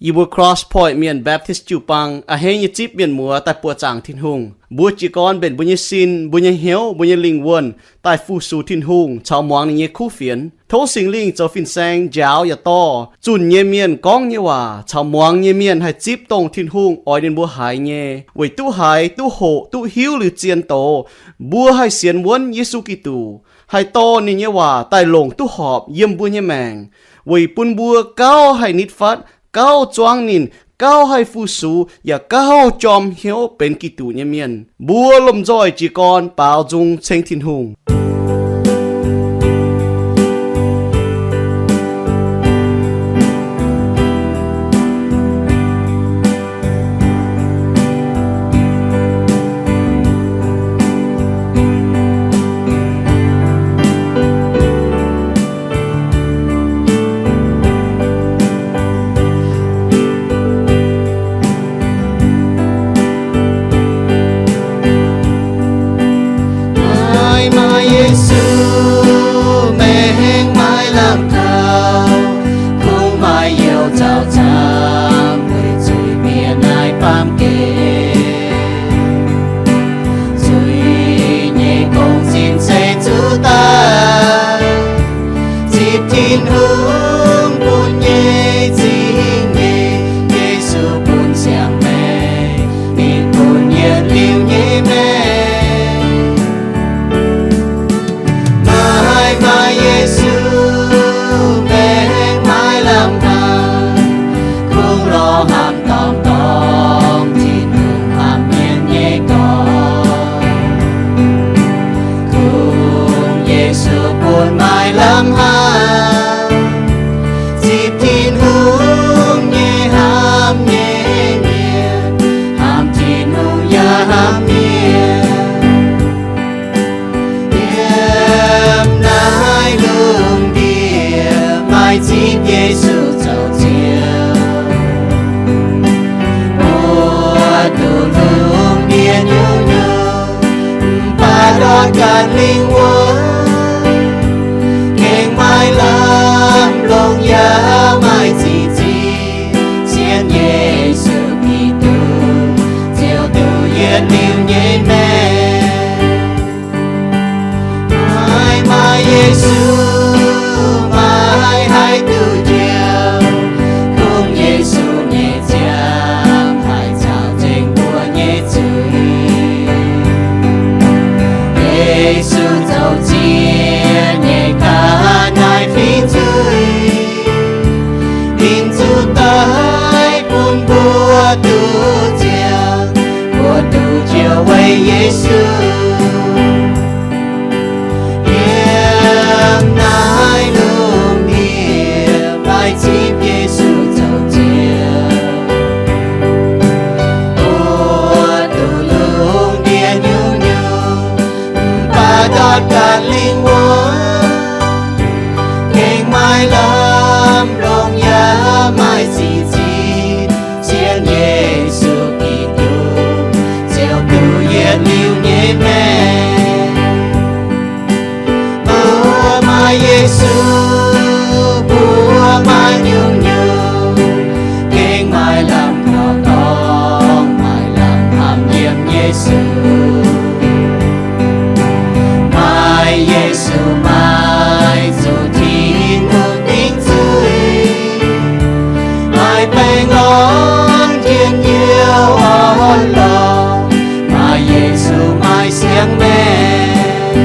Yie mbuo Cross Point Mienh Baptist jiu-baang a'hneiv nyei zipv mienh muoz daaih buoqc zaangc Tin-Hungh. Mbuo jiez gorn mbenc mbuo nyei sin, mbuo nyei hnyouv, mbuo nyei lingh wuonh daaih fu-sux Tin-Hungh caux muangx ninh nyei kuv fienx. Tov Singx Lingh zoux fin-saeng njaaux yaac dorh zunh nyei mienh gorngv nyei waac caux muangx nyei mienh haih zipv dongh Tin-Hungh oix ninh mbuo haiz nyei, weic duqv haiz, duqv hoqc, duqv hiuv liuz zien doz, mbuo haih sienx wuonv Yesu Giduc, haih dorh ninh nyei waac daaih longc duqv horpc yiem mbuo nyei maengc, weic bun mbuo gauh haih nitv fatv, gauh zuangv ninh, gauh haih fu-sux, yaac gauh jorm hnyouv benx Giduc nyei mienh. Mbuo lomh nzoih jiez gorn baaux nzung ceng Tin-Hungh. Maaih, maaih Yesu, maengx maaih lamh kaux, kungx maaih youz zaux camv, weic zuiz-mienh naaiv baamh gen. Zuiz nyei gong-zinh ceix zuqc daaih, zipv Tin-Hungh bun nyei zingh nyeic, Yesu bun siang-maengh, ninh bun yietc liuz nyei maengc. Maaih, maaih Yesu, maengx maaih lamh hnaangx, kungx lorz hnamv dorngx dorngx Tin-Hungh hnamv mienh nyei dorngx. Kungx Yesu bun maaih lamh hnangv, zipv Tin-Hungh nyei hnamv nyei mienh, hnamv Tin-Hungh yaac hnamv mienh. Yiem naaiv lungh ndiev maaih zipv Yesu zoux Ziouv, mbuo duqv lungh ndiev nyungc-nyungc, mv baac ndortv ganh lingh wuonh, gengh maaih lamh longc yaac maaih zingh zipv, sienx Yesu Giduc, Ziouv duqv yietc liuz nyei maengc. Maaih, maaih Yesu, maaih haih duqv njoux, kungx Yesu nyei ziangh haih caux nzengc mbuo nyei zuiz. Yesu zoux ziex nyei ganh naaiv fingx zuiz, ninh zuqc daic bun mbuo duqv ziangh, mbuo duqv njoux weic Yesu. Yiem naaiv lungh ndiev maaih zipv Yesu zoux Ziouv, mbuo duqv lungh ndiev nyungc-nyungc, mv baac ndortv ganh lingh wuonh, gengh maaih lamh longc yaac maaih zingh zipv, sienx Yesu Giduc, Ziouv duqv yietc liuz nyei maengc. Mbuo maaih Yesu, mbuo maaih nyungc-nyungc, gengh maaih lamh kaux dorngx, maaih lamh hnamv yiem Yesu. Maaih Yesu, maaih zuqc Tin-Hungh dingc zuiz, maaih baengh orn njien-youh orn-lorqc, maaih Yesu maaih siang-maengc.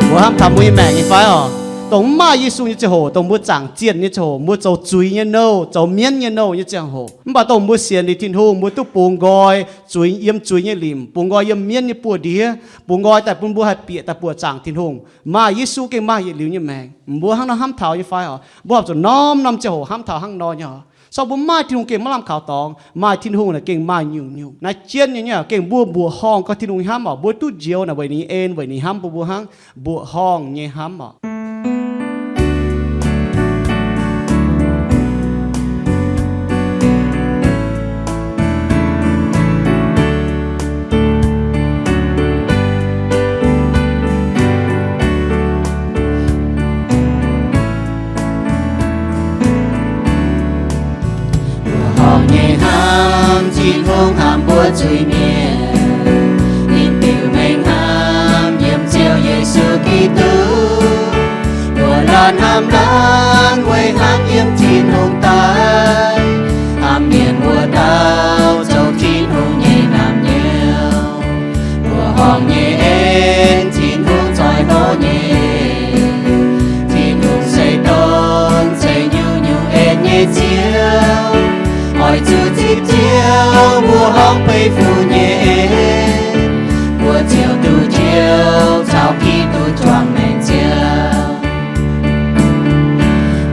Mbuo hnamv taux mbuo nyei maengc nyei fai oc? Dongh mv maaih Yesu nyei ziangh hoc, dongh mbuo zaangc zienh nyei ziangh hoc, mbuo zoux zuiz nyei nouh, zoux mienv nyei nouh nyei ziangh hoc. Mv baac dongh mbuo sienx liuz Tin-Hungh, mbuo duqv bungx nqoi, zuiz, yiem zuiz nyei limc, bungx nqoi yiem mienv nyei buoz-ndiev, bungx nqoi daaih bun mbuo haih bieqc daaih buoqc zaangc Tin-Hungh. Maaih Yesu gengh maaih yietc liuz nyei maengc. Mbuo hnangv nor hnamv taux nyei fai oc? Mbuo horpc zuqc norm-norm ziangh hoc hnamv taux hnangv nor nyei oc. Sorng mbuo maaih Tin-Hungh gengh maiv lamh kaux dorngx, maaih Tin-Hungh naaic gengh maaih nyungc-nyungc. Naaiv jienv nyei nyei, gengh mbuo mbuoqc horngh gorngv Tin-Hungh nyei hnamv oc. Mbuo duqv njoux naaic weic ninh nyei en, weic ninh hnamv bun mbuo hnangv. Mbuoqc horngh nyei hnamv oc. Nyei hnamv, Tin-Hungh hnamv mbuo zuiz-mienh, ninh biux mengh hnamv yiem Ziouv Yesu Giduc. Mbuo laanh hnamv laanh weic hnamv yiem Tin-Hungh daaih, hnamv mienh mbuo dauh zoux Tin-Hungh nyei naamh nyouz. Mbuo horngc nyei en, Tin-Hungh zoih hlo nyei. Tin-Hungh se donv zeix nyungc-nyungc en nyei Ziouv. Oix zuqc zipv Ziouv mbuo horngc beiv fungx nyei en, mbuo ziouc duqv Ziouv caux Giduc juangc maengc Ziouv.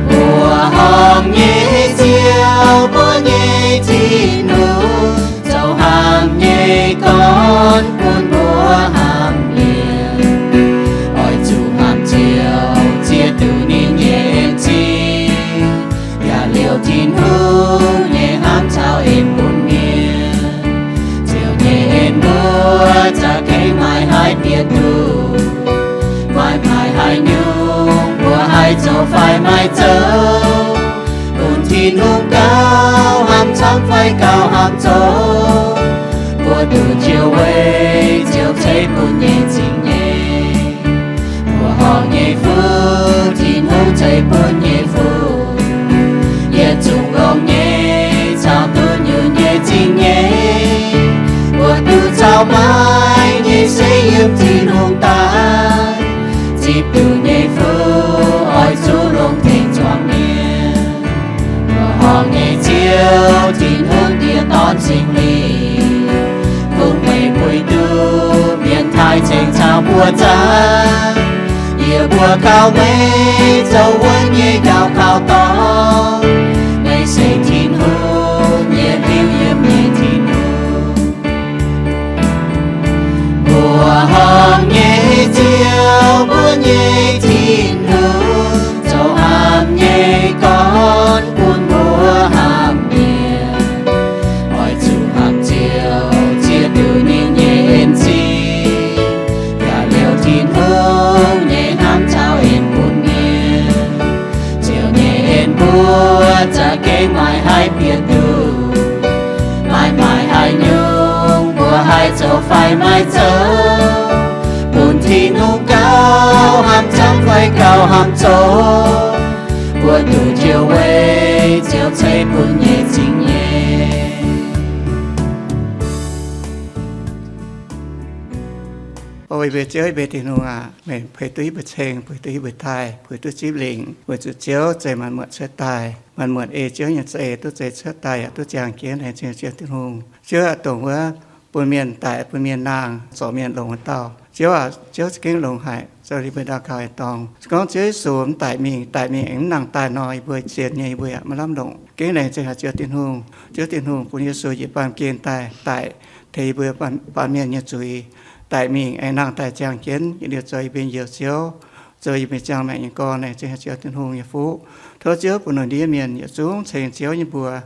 Mbuo horngc nyei Ziouv, mbuo nyei Tin-Hungh, zoux hnamv nyei gorn bun mbuo hnamv mienh. Oix zuqc hnamv Ziouv ziex diuc ninh nyei en-zingh, yaac liouc Tin-Hungh nyei hnamv caux en bun mienh. Ziouv nyei en mbuo za'gengh maaih haaix bieqc duqv? Maaih, maaih haaix nyungc mbuo haih zoux fai maiv zoux, bun Tin-Hungh gauh hnamv camv fai gauh hnamv zoqc? Mbuo duqv Ziouv weic Ziouv ceix bun nyei zingh nyei. Mbuo horngc nyei fuqv, Tin-Hungh ceix bun nyei fuqv, yietc zungv longx nyei caux duqv nyungc nyei zingh nyei. Mbuo duqv caux maaih nyei se yiem Tin-Hungh daaih. Zipv duqv nyei fuqv oix zuqc longx tengx zuangx mienh. Mbuo horngc nyei Ziouv, Tin-Hungh diex dorn Singx Lingh, kungx meih puix duqv mienh taaih ceng caux mbuo zaanv. Yie mbuo kaux meih zoux wuonv nyei gauh kaux dorngx. Meih se Tin-Hungh, yietc liuz yiem nyei Tin-Hungh. Mbuo horngc nyei Ziouv, mbuo nyei Tin-Hungh, zoux hnamv nyei gorn bun mbuo hnamv mienh. Oix zuqc hnamv Ziouv ziex diuc ninh nyei en-zingh, yaac liouc Tin-Hungh nyei hnamv caux en bun mienh. Ziouv nyei en mbuo za'gengh maaih haaix bieqc duqv? Maaih, maaih haaix nyungc mbuo haih zoux fai maiv zoux, bun Tin-Hungh gauh hnamv camv fai gauh hnamv zoqc? Mbuo duqv Ziouv weic Ziouv ceix bun nyei zingh nyei. O yie mbuo Ziouv, yie mbuo Tin-Hungh aac, meih puix duqv yie mbuo ceng, puix duqv yie mbuo taaih, puix duqv zipv lingc, weic zuqc Ziouv zeix maanc muotc cuotv daaih. Maanc muotc ei Ziouv nyei za'eix duqv zeix cuotv daaih yaac duqv ziangh jienv laengz zingh Ziouv Tin-Hungh. Ziouv aac, dongh wuov bun mienh daic, bun mienh nangh, zorc mienh longx wuov dauh, Ziouv aac, Ziouv za'gengh longx haic, zoux yie mbuo ndau gaux nyei dorngx. Se gorngv Ziouv Yesu mv daic mingh, daic mingh aengx mv nangh daaih nor, yie mbuo sienx nyei yie mbuo yaac maiv lamh longc. Gengh laengz zingh haic Ziouv Tin-Hungh. Ziouv Tin-Hungh bun Yesu njiec baamh gen daaih, daic tengx yie mbuo baamh mienh nyei zuiz. Daic mingh aengx nangh daaih ziangh jienv, yietc liuz zoux yie mbuo nyei Njoux Ziouv, zoux yie mbuo ziangh maengc nyei gorn. Laengz zingh haic Ziouv Tin-Hungh nyei fuqv. Tov Ziouv bun lungh ndiev mienh yietc zungv ceng Ziouv nyei mbuox,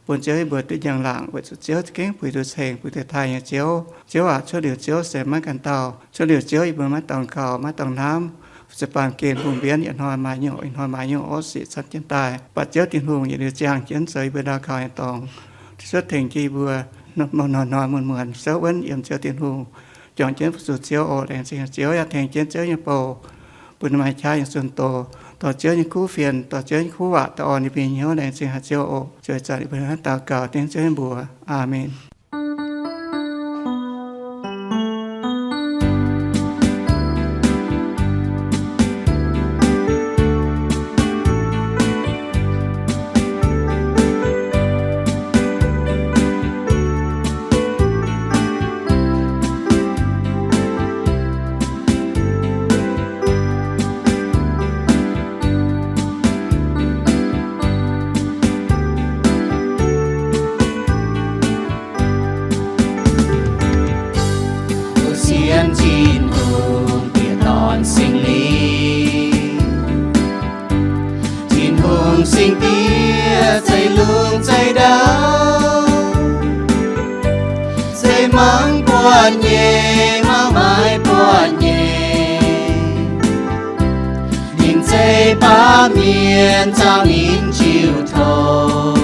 bun Ziouv yie mbuo duqv njang-laangc, weic zuqc Ziouv za'gengh puix duqv ceng, puix duqv taaih nyei Ziouv. Ziouv aac, cuotv liuz Ziouv se maiv ganh dauh. Cuotv liuz Ziouv yie mbuo maiv dorngx kaux, maiv dorngx hnamv, zuqc baamh gen bun mbienv yietc hnoi maaih nyungc, yietc hnoi maaih nyungc orqv sic camv jienv daaih. Mv baac Ziouv Tin-Hungh yietc liuz ziangh jienv zoux yie mbuo ndau gaux nyei dorngx. Cuotv tengx jienv yie mbuo hnoi-hnoi muonz-muonz souv wuonv yiem Ziouv Tin-Hungh, juangc jienv fu-sux Ziouv oc. Laengz zingh haic Ziouv yaac tengx jienv Ziouv nyei bou, bun maaih qaqv nyei zunh doz, dorh Ziouv nyei kuv fienx, dorh Ziouv nyei kuv waac daaih orn yie mbuo hnyouv. Laengz zingh haic Ziouv oc. Ziouv ih zanc yie mbuo hnangv daux gaux dengv Ziouv nyei mbuox. Aamen. Mbuo sienx Tin-Hungh Diex Dorn Singx Lingh. Tin-Hungh Singx Diex zeiv lungh zeiv ndau, zeiv mangc buatc nyei, mangc maaiz buatc nyei. Ninh zeiv baamh mienh zaangc ninh jiu-tong.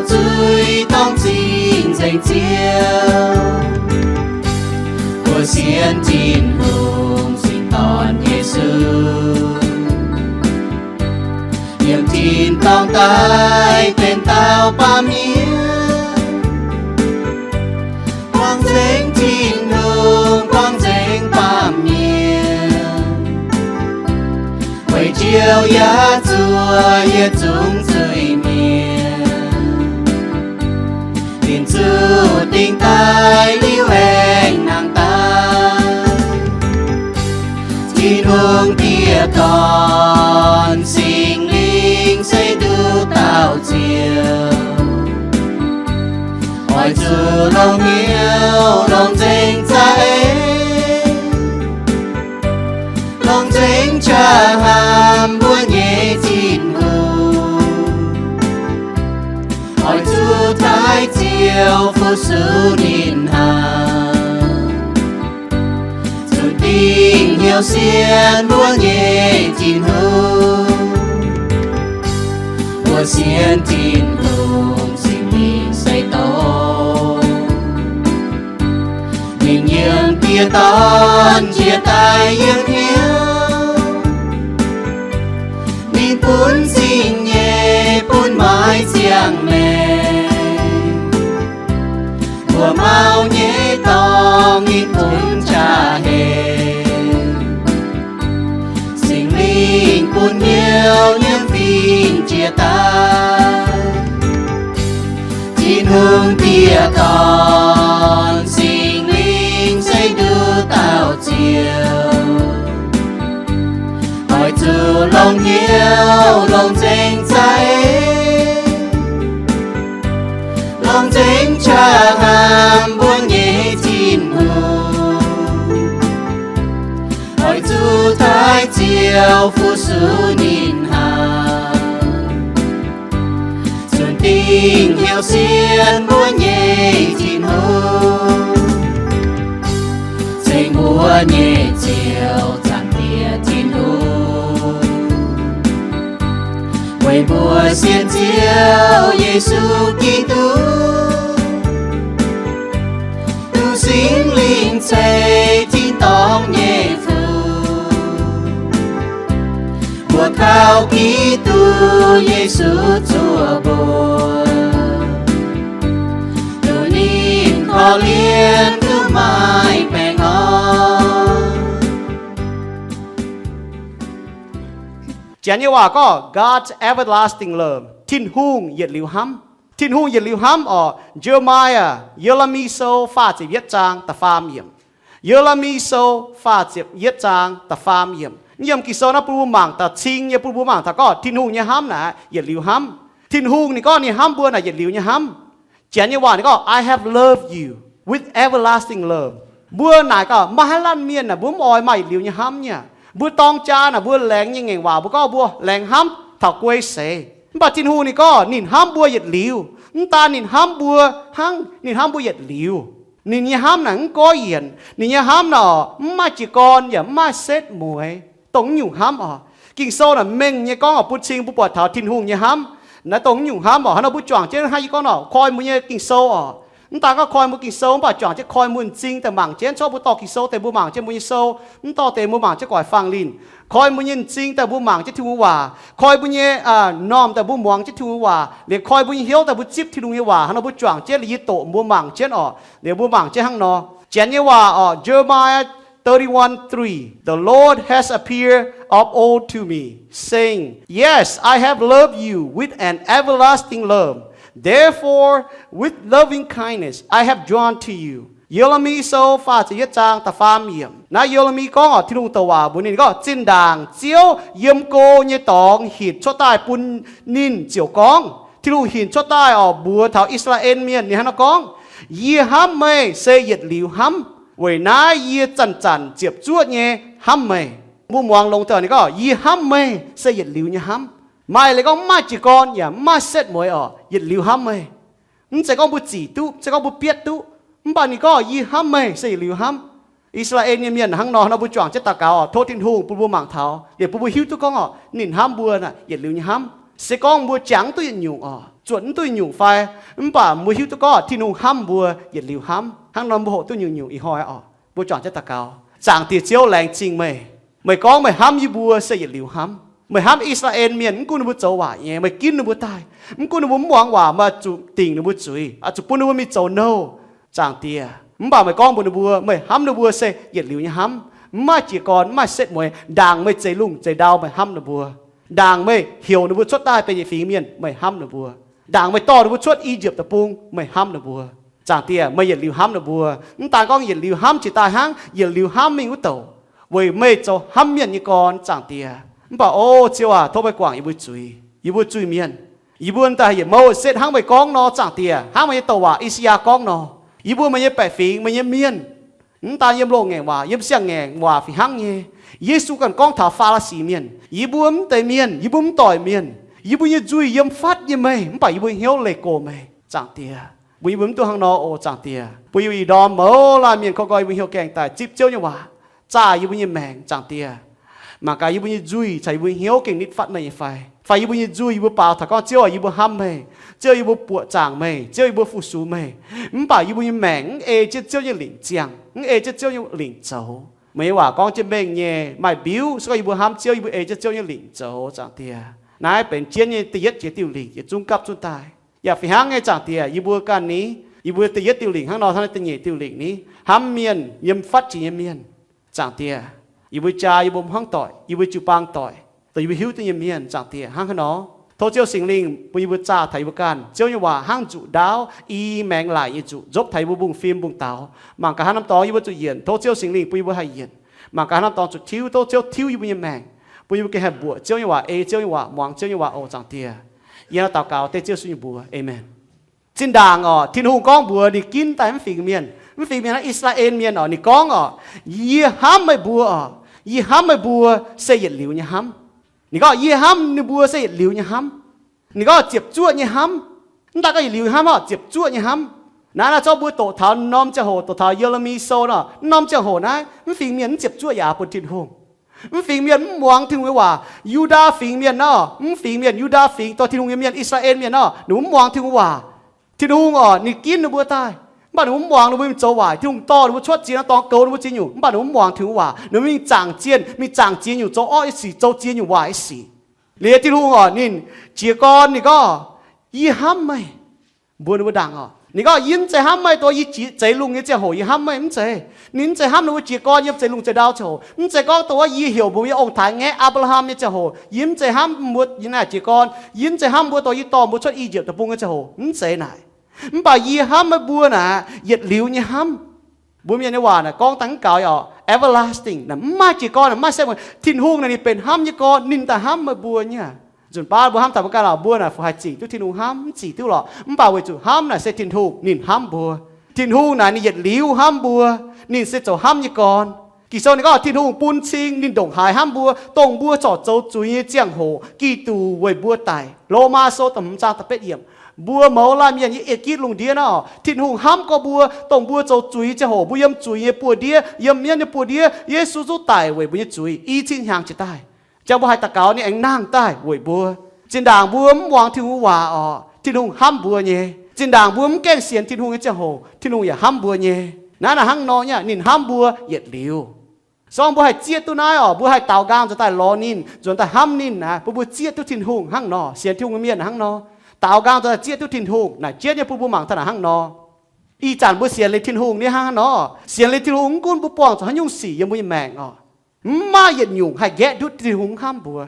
zuiz dorngc zingh nzengc Ziouv, mbuo sienx Tin-Hungh singx dorn Yesu, yiem tin-dorngh daaih benx dauh baamh mienh, buangh nzengc Tin-Hungh, buangh nzengc baamh mienh, weic Ziouv yaac zuov yietc zungv zuiz-mienh. Ninh zuqc dingc daaih liuz aengx nangh daaih. Tin-Hungh Diex Dorn, Singx Lingh se nduqc dauh Ziouv, oix zuqc longc hnyouv longc nzengc za'eix, longc nzengc qaqv hnamv mbuo nyei Tin-Hungh, oix zuqc taaih Ziouv fu-sux ninh hnangv. Zunc dingc hnyouv sienx mbuo nyei Tin-Hungh. Mbuo sienx Tin-Hungh, Singx Lingh se dorngx. Ninh yiem Diex Dorn njiec daaih yiem hnyouv. Ninh bun zingh nyei bun maaiz ziangh maengc. Mbuo mauv nyei dorngx ninh bun jaa-hemx. Singx Lingh bun hnyouv nyiemv fingx jiex daaih. Tin-Hungh Diex Dorn, Singx Lingh se nduqc dauh Ziouv, oix zuqc longc hnyouv longc nzengc za'eix, longc nzengc qaqv hnamv mbuo nyei Tin-Hungh, oix zuqc taaih Ziouv fu-sux ninh hnangv. Zunc dingc hnyouv sienx mbuo nyei Tin-Hungh, ceng mbuo nyei Ziouv, Zaangc Diex Tin-Hungh. Weic mbuo sienx Ziouv Yesu Giduc, duqv Singx Lingh ceix tin-dorngh nyei fun, mbuo kaux Giduc Yesu zuoqv mbuo, duqv ninh korv-lienh duqv maaih baengh orn. Janx nyei waac gorngv God's everlasting love, Tin-Hungh yietc liuz hnamv. Tin-Hungh yietc liuz hnamv oc. Jeremiah, Ye^le^mi Sou faah ziepc yietv zaang da'faam yiemc. Ye^le^mi Sou faah ziepc yietv zaang da'faam yiemc. Yiem Ging-Sou naaiv bun mbuo mangc da'cing nyei, bun mbuo mangc taux gorngv Tin-Hungh nyei hnamv naaic yietc liuz hnamv. Tin-Hungh ninh gorngv ninh hnamv mbuo naaic yietc liuz nyei hnamv. Janx nyei waac ninh gorngv, I have loved you with everlasting love. Mbuo naaic gaax maaih haaix laanh mienh naaic mbuo mv oix maaih yietc liuz nyei hnamv nyei aqv. Mbuo dorng jaa naaic mbuo laengz nyei ngaengc waac mbuo gorngv mbuo laengz hnamv taux guei seix. Mv baac Tin-Hungh ninh gorngv ninh hnamv mbuo yietc liuz. Mv daan ninh hnamv mbuo hnangv, ninh hnamv mbuo yietc liuz. Ninh nyei hnamv naaic mv goiv yienc. Ninh nyei hnamv naaic mv maaih jiez gorn yaac mv maaih setv mueiz, dongh mv nyungc hnamv oc. Ging-Sou naaic mengh nyei gorngv oc, bun cing mbuo buatc taux Tin-Hungh nyei hnamv. Naaiv dongh mv nyungc hnamv oc. Hnangv nor mbuo juangc jienv hnangv yie gorngv oc, koi mbuo nyei Ging-Sou oc. Mv daan gorngv koi mbuo Ging-Sou, mv baac juangc jienv koi mbuo m'zing daaih mangc jienv. Corc mbuo dorh Ging-Sou deix mbuo mangc jienv mbuo nyei sou, mv dorh deix mbuo mangc jienv guaix fangx linh. Koi mbuo nyei m'zing daaih mbuo mangc jienv Tin-Hungh waac. Koi mbuo nyei normh daaih mbuo muangx jienv Tin-Hungh waac. Liemh koi mbuo nyei hnyouv daaih mbuo zipv Tin-Hungh nyei waac. Hnangv nor mbuo juangc jienv liuz yie doqc mbuo mangc jienv oc. Liuz mbuo mangc jienv hnangv nor. Janx nyei waac oc, Jeremiah thirty-one three, The Lord has appeared of old to me, saying, Yes, I have loved you with an everlasting love. Therefore, with loving kindness I have drawn to you. Ye^le^mi Sou faah ziepc yietv zaang da'faam yiemc. Naaiv Ye^le^mi gorngv oc, Tin-Hungh douc waac mbuox ninh gorngv, zinh ndaangc Ziouv yiem go nyei dorngx hinc cuotv daaih bun ninh ziouc gorngv, Tin-Hungh hinc cuotv daaih oc mbuox taux I^saa^laa^en Mienh, ninh hnangv nor gorngv, Yie hnamv meih se yietc liuz hnamv. Weic naaiv yie zanc-zanc ziepc zuoqv nyei hnamv meih. Mbuo muangx longx daaih ninh gorngv, Yie hnamv meih se yietc liuz nyei hnamv. Maaih leiz gorngv mv maaih jiez gorn yaac mv maaih setv mueiz oc, yietc liuz hnamv meih. Mv zeiz gorngv mbuo zic duqv, mv zeiz gorngv mbuo bietv duqv, mv baac ninh gorngv, Yie hnamv meih se yietc liuz hnamv. I^saa^laa^en nyei mienh hnangv nor, nor mbuo juangc jienv daux gaux oc, tov Tin-Hungh bun mbuo mangc taux, liemh bun mbuo hiuv duqv gorngv oc, ninh hnamv mbuo naaic yietc liuz nyei hnamv. Se gorngv mbuo jangx mv duqv yietc nyungc oc, zuotc mv duqv yietc nyungc fai, mv baac mbuo hiuv duqv gorngv Tin-Hungh hnamv mbuo yietc liuz hnamv. Hnangv nor mbuo hoqc duqv nyungc-nyungc ih hnoi oc. Mbuo juangc jienv daux gaux. Zaangc Diex Ziouv, laengz zingh meih. Meih gorngv meih hnamv yie mbuo se yietc liuz hnamv. Meih hnamv I^saa^laa^en Mienh mv gunv ninh mbuo zoux waac nyei, meih ginv ninh mbuo daaih. Mv gunv ninh mbuo mv muangx waac, meih zuqc dingc ninh mbuo zuiz, oix zuqc bun ninh mbuo mingh zoux nouh, Zaangc Diex. Mv baac meih gorngv mbuox ninh mbuo meih hnamv ninh mbuo se yietc liuz nyei hnamv, mv maaih jiez gorn, mv maaih setv mueiz. Ndaangc meih zeix lungh zeix ndau meih hnamv ninh mbuo. Ndaangc meih heuc ninh mbuo cuotv daaih benx yietc fingx mienh meih hnamv ninh mbuo. Ndaangc meih dorh ninh mbuo cuotv I^yipv Deic-Bung meih hnamv ninh mbuo. Zaangc Diex, meih yietc liuz hnamv ninh mbuo. Mv daan gorngv yietc liuz hnamv jiex daaih hnangv, yietc liuz hnamv mingh wuov douc, weic meih zoux hnamv mienh nyei gorn, Zaangc Diex. Mv baac o Ziouv aac, tov meih guangc yie mbuo zuiz, yie mbuo zuiz-mienh. Yie mbuo daaih haih yietc mouc setv hnangv meih gorngv nor, Zaangc Diex, hnangv meih nyei douc waac I^saa^yaa gorngv nor, yie mbuo meih nyei baeqc fingx, meih nyei mienh. Mv daan yiem loz-ngaengc waac, yiem siang-ngaengc waac fih hnangv nyei. Yesu ganh gorngv taux Faa^li^si Mienh, yie mbuo mv deix mienh, yie mbuo mv doic mienh, yie mbuo nyei nzuih yiem fatv nyei meih, mv baac yie mbuo hnyouv leih gox meih, Zaangc Diex. Bun yie mbuo mv duqv hnangv nor oc, Zaangc Diex. Bun yie mbuo ih ndorm mouz laanh mienh korv nqoi yie mbuo hnyouv gaengh daaih zipv Ziouv nyei waac, zaah yie mbuo nyei maengc, Zaangc Diex. Mangc gaax yie mbuo nyei nzuih caux yie mbuo hnyouv gengh nitv fatv meih nyei fai, fai yie mbuo nyei nzuih yie mbuo baaux taux gorngv, Ziouv aac, yie mbuo hnamv meih, Ziouv yie mbuo buoqc zaangc meih, Ziouv yie mbuo fu-sux meih, mv baac yie mbuo nyei maengc mv ei jienv Ziouv nyei lingc ziangh, mv ei jienv Ziouv nyei lingc zoux. Meih nyei waac gorngv jienv mengh nyei, maaih mbiuv se gorngv yie mbuo hnamv Ziouv, yie mbuo ei jienv Ziouv nyei lingc zoux, Zaangc Diex. Naaiv benx jienv nyei da'yietv jiex diuh lingc yietc zungv gapv zunv daaih. Yaac fih hnangv nyei, Zaangc Diex, yie mbuo ganh ni, yie mbuo da'yietv diuh lingc hnangv nor, hnangv naaiv da'nyeic diuh lingc ni, hnamv mienh, yiem fatv jiex nyei mienh, Zaangc Diex. Yie mbuo jaa yie mbuo hmuangv doic, yie mbuo jiu-baang doic, dongh yie mbuo hiuv duqv nyei mienh, Zaangc Diex, hnangv haaix nor. Tov Ziouv Singx Lingh bun yie mbuo zaah taux yie mbuo ganh. Ziouv nyei waac hnangv nzuqc ndaauv, i maengx laic nyei nzuqc, nzopv taux yie mbuo mbungv-fim mbungv-daux. Mangc gaax haaix norm dorngx yie mbuo zuqc yienc, tov Ziouv Singx Lingh bun yie mbuo haih yienc. Mangc gaax haaix norm dorngx zuqc tiuv, tov Ziouv tiuv yie mbuo nyei maengc, bun yie mbuo gengh haih mbuoqc Ziouv nyei waac, ei Ziouv nyei waac, muangx Ziouv nyei waac oc, Zaangc Diex. Yie hnangv naaiv daux gaux dengv Ziouv Yesu nyei mbuox, aamen. Zinh ndaangc oc, Tin-Hungh gorngv mbuox ninh ginv daaih mv fingx mienh, mv fingx mienh naaiv I^saa^laa^en Mienh oc, ninh gorngv oc, Yie hnamv meih mbuo oc, yie hnamv meih mbuo se yietc liuz nyei hnamv. Ninh gorngv, Yie hnamv ninh mbuo se yietc liuz nyei hnamv. Ninh gorngv ziepc zuoqv nyei hnamv. Mv daan gorngv yietc liuz hnamv oc, ziepc zuoqv nyei hnamv. Naaiv, naaiv zorqv mbuo doqc taux norm ziangh hoc, doqc taux Ye^le^mi Sou nor, norm ziangh hoc naaiv mv fingx mienh mv ziepc zuoqv yaac bun Tin-Hungh. Mv fingx mienh mv muangx Tin-Hungh nyei waac. Yu^ndaa fingx mienh nor, mv fingx mienh, Yu^ndaa fingx, dorh Tin-Hungh nyei mienh, I^saa^laa^en Mienh nor, ninh mbuo mv muangx Tin-Hungh waac. Tin-Hungh oc, ninh ginv ninh mbuo daaih, mv baac ninh mbuo mv muangx, ninh mbuo mingh zoux waaic. Tin-Hungh dorh ninh mbuo cuotv ziex norm dorngx goux ninh mbuo ziex nyungc, mv baac ninh mbuo mv muangx Tin-Hungh waac. Ninh mbuo mingh zaangc zienh, mingh zaangc ziex nyungc, zoux orqv nyei sic, zoux ziex nyungc waaic nyei sic. Liuz Tin-Hungh oc, ninh jiez gorn, ninh gorngv, Yie hnamv meih. Mbuox ninh mbuo ndaangc oc, ninh gorngv, Yie mv zeiz hnamv meih dongh yie zeix lungh nyei ziangh hoc yie hnamv meih, mv zeiz. Ninh mv zeiz hnamv ninh mbuo jiez gorn yiem zeix lungh zeix ndau ziangh hoc. Mv zeiz gorngv dongh wuov yie heuc mbuo nyei ong-taaix ngaeqv, Apc^laa^ham nyei ziangh hoc, yie mv zeiz hnamv mbuo nyei naaic jiez gorn. Yie mv zeiz hnamv mbuo dongh yie dorh mbuo cuotv I^yipv Deic-Bung nyei ziangh hoc, mv zeiz naaic. Mv baac yie hnamv meih mbuo naaic yietc liuz nyei hnamv. Mbuo mienh nyei waac naaic gorngv dangh mv gaux oc, everlasting, naaic mv maaih jiez gorn, naaic mv maaih setv mueiz. Tin-Hungh naaic ninh benx hnamv nyei gorn, ninh daaih hnamv meih mbuo nyei. Nzunc baav mbuo hnamv taux mbuo ganh lorqc, mbuo naaic fu haih zingc duqv Tin-Hungh hnamv? Mv zingc duqv lorqc. Mv baac weic zuqc hnamv naaic se Tin-Hungh ninh hnamv mbuo. Tin-Hungh naaic ninh yietc liuz hnamv mbuo. Ninh se zoux hnamv nyei gorn. Ging-Sou ninh gorngv Tin-Hungh bun cing ninh ndongc haaix hnamv mbuo, dongh mbuo corc zoux zuiz nyei ziangh hoc Giduc weic mbuo daic. Lomaa Sou da'hmz zaang da'betv yiemc. Mbuo mouz laanh mienh nyei eix gitv lungh ndiev nor, Tin-Hungh hnamv gorx mbuo, dongh mbuo zoux zuiz nyei ziangh hoc, mbuo yiem zuiz nyei buoz-ndiev, yiem mienv nyei buoz-ndiev, Yesu zuqc daic weic mbuo nyei zuiz i cin hnyangx jiex daaih. Ziangh mbuo haih daux gaux ninh aengx nangh daaih weic mbuo. Zinh ndaangc mbuo mv muangx Tin-Hungh waac oc, Tin-Hungh hnamv mbuo nyei. Zinh ndaangc mbuo mv gaengh sienx Tin-Hungh nyei ziangh hoc, Tin-Hungh yaac hnamv mbuo nyei. Naaiv naaic hnangv nor nyei, ninh hnamv mbuo yietc liuz. Se gorngv mbuo haih zieqv duqv naaiv oc, mbuo haih daaux nqaang nzuonx daaih lorz ninh, nzuonx daaih hnamv ninh naaic, bun mbuo zieqv duqv Tin-Hungh hnangv nor, sienx Tin-Hungh nyei mienh hnangv nor. Daaux nqaang nzuonx daaih zieqv duqv Tin-Hungh naaic, zieqv nyei bun mbuo mangc taux naaic hnangv nor. Ih zanc mbuo sienx liuz Tin-Hungh ni hnangv nor, sienx liuz Tin-Hungh mv gunv mbuo buangh zuqc haaix nyungc sic yiem mbuo nyei maengc oc, mv maaih yietc nyungc haih nqaeqv ndutv Tin-Hungh mv hnamv mbuo.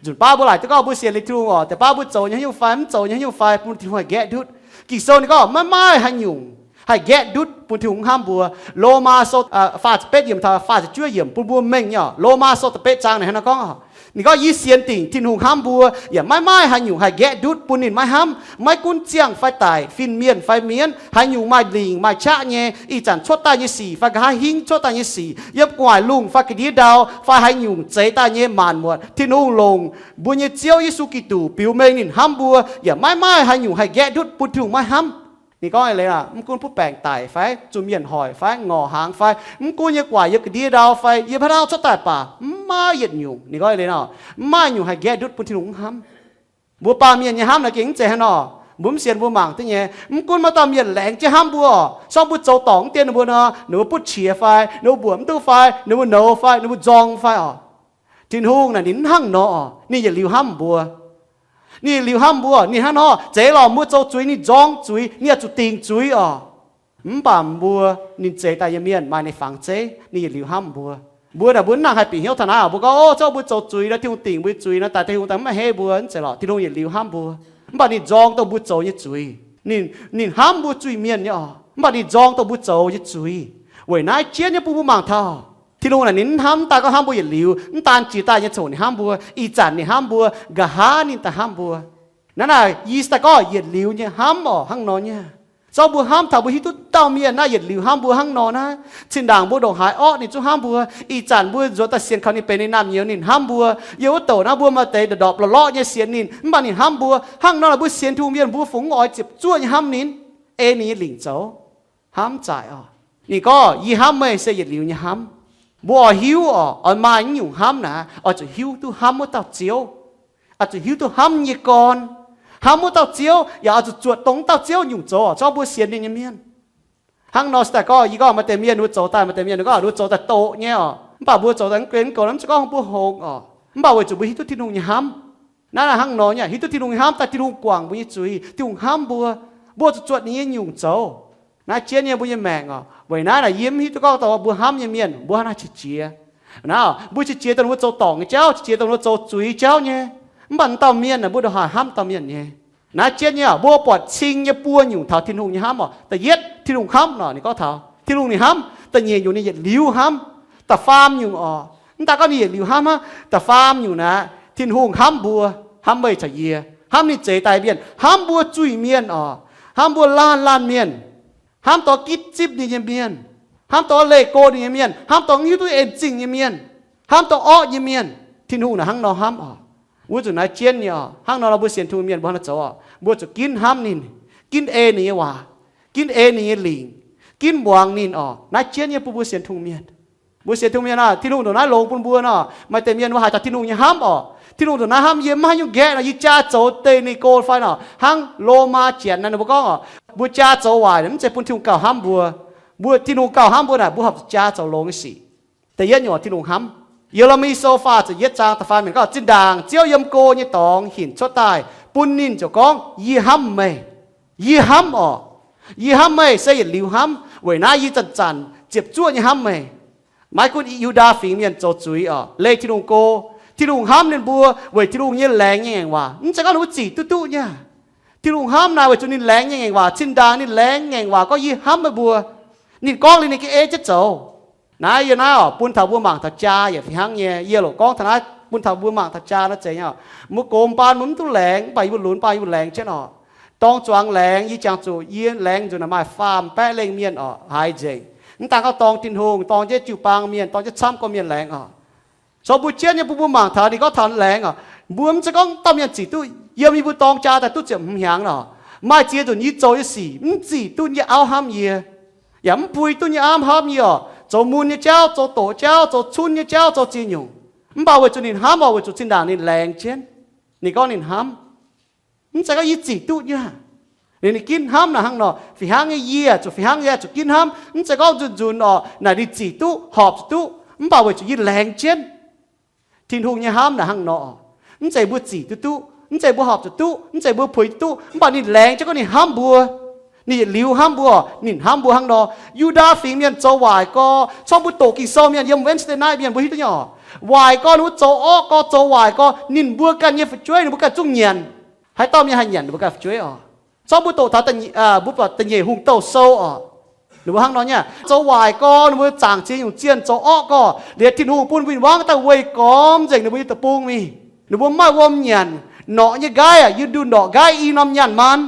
Nzunc baav mbuo laaic duqv gorngv mbuo sienx liuz Tin-Hungh oc, deix baav mbuo zoux nyei haaix nyungc fai mv zoux nyei haaix nyungc fai bun Tin-Hungh haih nqaeqv ndutv. Ging-Sou ninh gorngv maiv maaih haaix nyungc haih nqaeqv ndutv bun Tin-Hungh mv hnamv mbuo. Lomaa Sou faah ziepc betv yiemc taux faah ziepc juov yiemc bun mbuo mengh nyei oc. Lomaa Sou da'betv zaang naaic hnangv naaiv gorngv oc, ninh gorngv, Yie sienx dingc Tin-Hungh hnamv mbuo, yaac maiv maaih haaix nyungc haih nqaeqv ndutv bun ninh maiv hnamv. Maiv gunv ziangh fai daic, fin-mienh fai mienv, haaix nyungc maaih lingc maaih qaqv nyei, ih zanc cuotv daaih nyei sic fai nqa'haav hingv cuotv daaih nyei sic, yiem gu'nguaaic lungh fai ga'ndiev ndau fai haaix nyungc zeix daaih nyei maanc muotc, Tin-Hungh longc mbuo nyei Ziouv Yesu Giduc biux mengh ninh hnamv mbuo, yaac maiv maaih haaix nyungc haih nqaeqv ndutv bun Tin-Hungh maiv hnamv. Ninh gorngv eix leiz aac, mv gunv butv baengc daic fai zuqc mienh hoic fai ngorc hnaangx fai mv gunv yiem gu'nguaaic yiem ga'ndiev ndau fai yiem haaix dauh cuotv daaih baac, mv maaih yietc nyungc, ninh gorngv eix leiz aac, mv maaih nyungc haih nqaeqv ndutv bun Tin-Hungh mv hnamv. Mbuo baamh mienh nyei hnamv naaic gengh mv zeiz hnangv nor. Mbuo mv sienx mbuo mangc duqv nyei. Mv gunv maaih dauh mienh laengz jienv hnamv mbuo oc, se gorngv mbuo zoux dorngc mv dien ninh mbuo nor, ninh mbuo butv qiex fai, ninh mbuo mbuoqc mv duqv fai, ninh mbuo nouz fai, ninh mbuo nzorng fai oc. Tin-Hungh naaic ninh mv hnangv nor oc. Ninh yietc liuz hnamv mbuo. Ninh yietc liuz hnamv mbuo. Ninh hnangv nor, zeiz lorqc, mbuo zoux zuiz ninh nzorng zuiz, ninh oix zuqc dingc zuiz oc. Mv baac mbuo, ninh zeix daaih nyei mienh maaih ninh fangx zeiv, ninh yietc liuz hnamv mbuo. Mbuo naaic mbuo mv nangc haih bieqc hnyouv taux naaiv oc. Mbuo gorngv, Ov, se gorngv mbuo zoux zuiz nor, Tin-Hungh dingc mbuo nyei zuiz nor, daaih Tin-Hungh daaih mv maaih hei mbuo. Mv zeiz lorqc, Tin-Hungh yietc liuz hnamv mbuo. Mv baac ninh nzorng dongh mbuo zoux nyei zuiz. Ninh, ninh hnamv mbuo zuiz-mienh nyei oc, mv baac ninh nzorng dongh mbuo zoux nyei zuiz. Weic naaiv jienv nyei bun mbuo mangc taux, Tin-Hungh naaic ninh mv hnamv daaih gorngv hnamv mbuo yietc liuz, mv daan jiex daaih nyei coc ninh hnamv mbuo, ih zanc ninh hnamv mbuo, nqa'haav ninh daaih hnamv mbuo. Naaiv naaic yie se daaih gorngv yietc liuz nyei hnamv oc, hnangv nor nyei. Se gorngv mbuo hnamv taux mbuo hiuv duqv dauh mienh naaiv yietc liuz hnamv mbuo hnangv nor naaiv, zinh ndaangc mbuo ndongc haaix orqv ninh zungv hnamv mbuo. Ih zanc mbuo nzuonx daaih sienx kaux ninh benx ninh naamh nyouz ninh hnamv mbuo. Yiem wuov douc naaiv mbuo maaih deix ndorpc lorqc lorqc nyei sienx ninh, mv baac ninh hnamv mbuo. Hnangv nor naaic mbuo sienx Tin-Hungh mienh mbuo fungc oix ziepc zuoqv nyei hnamv ninh, ei ninh nyei lingc zoux. Hnamv zaaic oc. Ninh gorngv, Yie hnamv meih se yietc liuz nyei hnamv. Mbuo oix hiuv oc, oix maaih naaiv nyungc hnamv naaic, oix zuqc hiuv duqv hnamv wuov dauh Ziouv. Oix zuqc hiuv duqv hnamv nyei gorn, hnamv wuov dauh Ziouv, yaac oix zuqc zuotc dongh wuov dauh Ziouv nyungc zoux oc, se gorngv mbuo sienx ninh nyei mienh. Hnangv nor se daaih gorngv, yie gorngv maaih deix mienh ninh mbuo zoux daaih, maaih deix mienh ninh gorngv ninh mbuo zoux daaix doqc nyei oc, mv baac mbuo zoux daaih mv guen mv goux, mv zeiz gorngv mbuo hongx oc, mv baac weic zuqc mbuo hiuv duqv Tin-Hungh nyei hnamv. Naaiv naaic hnangv nor nyei, hiuv duqv Tin-Hungh nyei hnamv daaih, Tin-Hungh guangc mbuo nyei zuiz, Tin-Hungh hnamv mbuo, mbuo zuqc zuotc ninh nyei nyungc zoux. Naaiv jienv nyei mbuo nyei maengc oc, weic naaiv naaic yie mv hiuv duqv gorngv dongh mbuo hnamv nyei mienh mbuo hnangv naaiv qiex jiez. Naaiv mbuo qiex jiez dongh mbuo zoux dorngc nyei jauv, qiex jiez dongh mbuo zoux zuiz jauv nyei. Mv baac dauh mienh naaic mbuo ndongc haaix hnamv dauh mienh nyei. Naaiv jienv nyei oc, mbuo buatc cing nyei buo nyungc taux Tin-Hungh nyei hnamv oc. Da'yietv Tin-Hungh hnamv nor ninh gorngv taux Tin-Hungh ninh hnamv. Da'nyeic nyungc ninh yietc liuz hnamv. Da'faam nyungc oc, mv daaih gorngv ninh yietc liuz hnamv hnangv, da'faam nyungc naaic Tin-Hungh hnamv mbuo, hnamv meih caux yie, hnamv ninh zeix daaih mienh, hnamv mbuo zuiz-mienh oc, hnamv mbuo laanh laanh mienh, hnamv dorh gitv zipv ninh nyei mienh, hnamv dorh leih go ninh nyei mienh, hnamv dorh mv hiuv duqv en zingh nyei mienh, hnamv dorh orqv nyei mienh. Tin-Hungh naaic hnangv nor hnamv oc. Wuov zuqc naaiv jienv nyei oc. Hnangv nor nor mbuo sienx Tin-Hungh mienh mbuo hnangv nor zoux oc, mbuo zuqc ginv hnamv ninh, ginv ei ninh nyei waac, ginv ei ninh nyei lingc, ginv muangx ninh oc. Naaiv jienv nyei bun mbuo sienx Tin-Hungh mienh. Mbuo sienx Tin-Hungh mienh aah, Tin-Hungh ndongc naaiv longx bun mbuo nor, maaih deix mienh mbuo haiz taux Tin-Hungh nyei hnamv oc. Tin-Hungh ndongc naaiv hnamv, yie mv haaix nyungc nqaeqv nor, yie jaa zoux deix ninh go fai nor, hnangv Lomaa janx naaiv ninh mbuo gorngv oc, mbuo jaa zoux waaic mv zeiz bun Tin-Hungh gauh hnamv mbuo. Mbuo, Tin-Hungh gauh hnamv mbuo naaic, mbuo horpc zuqc jaa zoux longx nyei sic. Da'yietv nyungc oc, Tin-Hungh hnamv. Ye^le^mi Sou faah ziepc yietv zaang da'faam yiemc gorngv, zinh ndaangc Ziouv yiem go nyei dorngx hinc cuotv daaih bun ninh ziouc gorngv, Yie hnamv meih. Yie hnamv oc. Yie hnamv meih se yietc liuz hnamv, weic naaiv yie zanc-zanc ziepc zuoqv nyei hnamv meih. Maiv gunv Yu^ndaa Fingx Mienh zoux zuiz oc, leih Tin-Hungh go. Tin-Hungh hnamv ninh mbuo weic Tin-Hungh nyei laengz nyei ngaengc waac. Mv zeiz gorngv ninh mbuo zic duqv duqv nyei. Tin-Hungh hnamv naaic weic zuqc ninh laengz nyei ngaengc waac, zinh ndaangc ninh laengz ngaengc waac gorngv, Yie hnamv meih mbuo. Ninh gorngv liuz ninh ga'ei jienv zoux. Naaiv yie naaiv oc, bun taux mbuo mangc taux jaa yaac fih hnangv nyei. Yie loc gorngv taux naaiv, bun taux mbuo mangc taux jaa naaiv zeiz nyei oc. Mbuo gox baan mbuo mv duqv laengz, mv baac yie mbuo lunx baan yie mbuo laengz jienv oc. Dorng zuangx laengz, yie jangx zuqc yie laengz nzunc naaic maaih faam baeqv lengh mienh oc, haiz nzengc. Mv daan gorngv dorng Tin-Hungh, dorng jienv jiu-baang mienh, dorng jienv camv gorqv mienh laengz oc. So mbuo jienv nyei bun mbuo mangc taux ninh gorngv taux laengz oc. Mbuo mv zeiz gorngv dauh mienh zic duqv, yiem yie mbuo dorng jaa daaih duqv ziepc hmz hnyangx nor, maaih ziex nzunc yie zoux nyei sic mv zic duqv yie nyei auv hnamv yie, yaac mv pui duqv yie nyei auv hnamv yie oc. Zoux mun nyei jauv, zoux doqc jauv, zoux cunv nyei jauv, zoux ziex nyungc. Mv baac weic zuqc ninh hnamv oc, weic zuqc zinh ndaangc ninh laengz jienv, ninh gorngv ninh hnamv. Mv zeiz gorngv yie zic duqv nyei. Ninh, ninh ginv hnamv naaic hnangv nor, fih hnangv nyei yie zuqc, fih hnangv nyei yie zuqc ginv hnamv. Mv zeiz gorngv nzunc nzunc oc, naaic ninh zic duqv, horpc zuqc duqv, mv baac weic zuqc yie laengz jienv. Tin-Hungh nyei hnamv naaic hnangv nor oc. Mv zeiz mbuo zic duqv duqv, mv zeiz mbuo horpc zuqc duqv, mv zeiz mbuo puix duqv, mv baac ninh laengz jienv gorngv ninh hnamv mbuo. Ninh yietc liuz hnamv mbuo, ninh hnamv mbuo hnangv nor. Yu^ndaa Fingx Mienh zoux waaic gorx, corc mbuo doqc Ging-Sou mienh yiem Wednesday night mienh mbuo hiuv duqv nyei oc. Waaic gorx ninh mbuo zoux orqv gorx, zoux waaic gorx, ninh mbuo ganh nyei fu'jueiv ninh mbuo ganh zungv nyanc. Haaix dauh mienh haih nyanc ninh mbuo ganh fu'jueiv oc? Corc mbuo doqc taux, mbuo buatc da'nyeic hungh douh sou oc. Ninh mbuo hnangv nor nyei, zoux waaic gorx ninh mbuo zaangc ziex nyungc zienh, zoux orqv gorx liuz Tin-Hungh bun win-wangv daaih weih gormx nzengc ninh mbuo nyei deic-bung mingh. Ninh mbuo mv maaih wuom nyanc. Norqc nyei nqaiv aac, yie ndunh norqc nqaiv i norm nyaanh maan,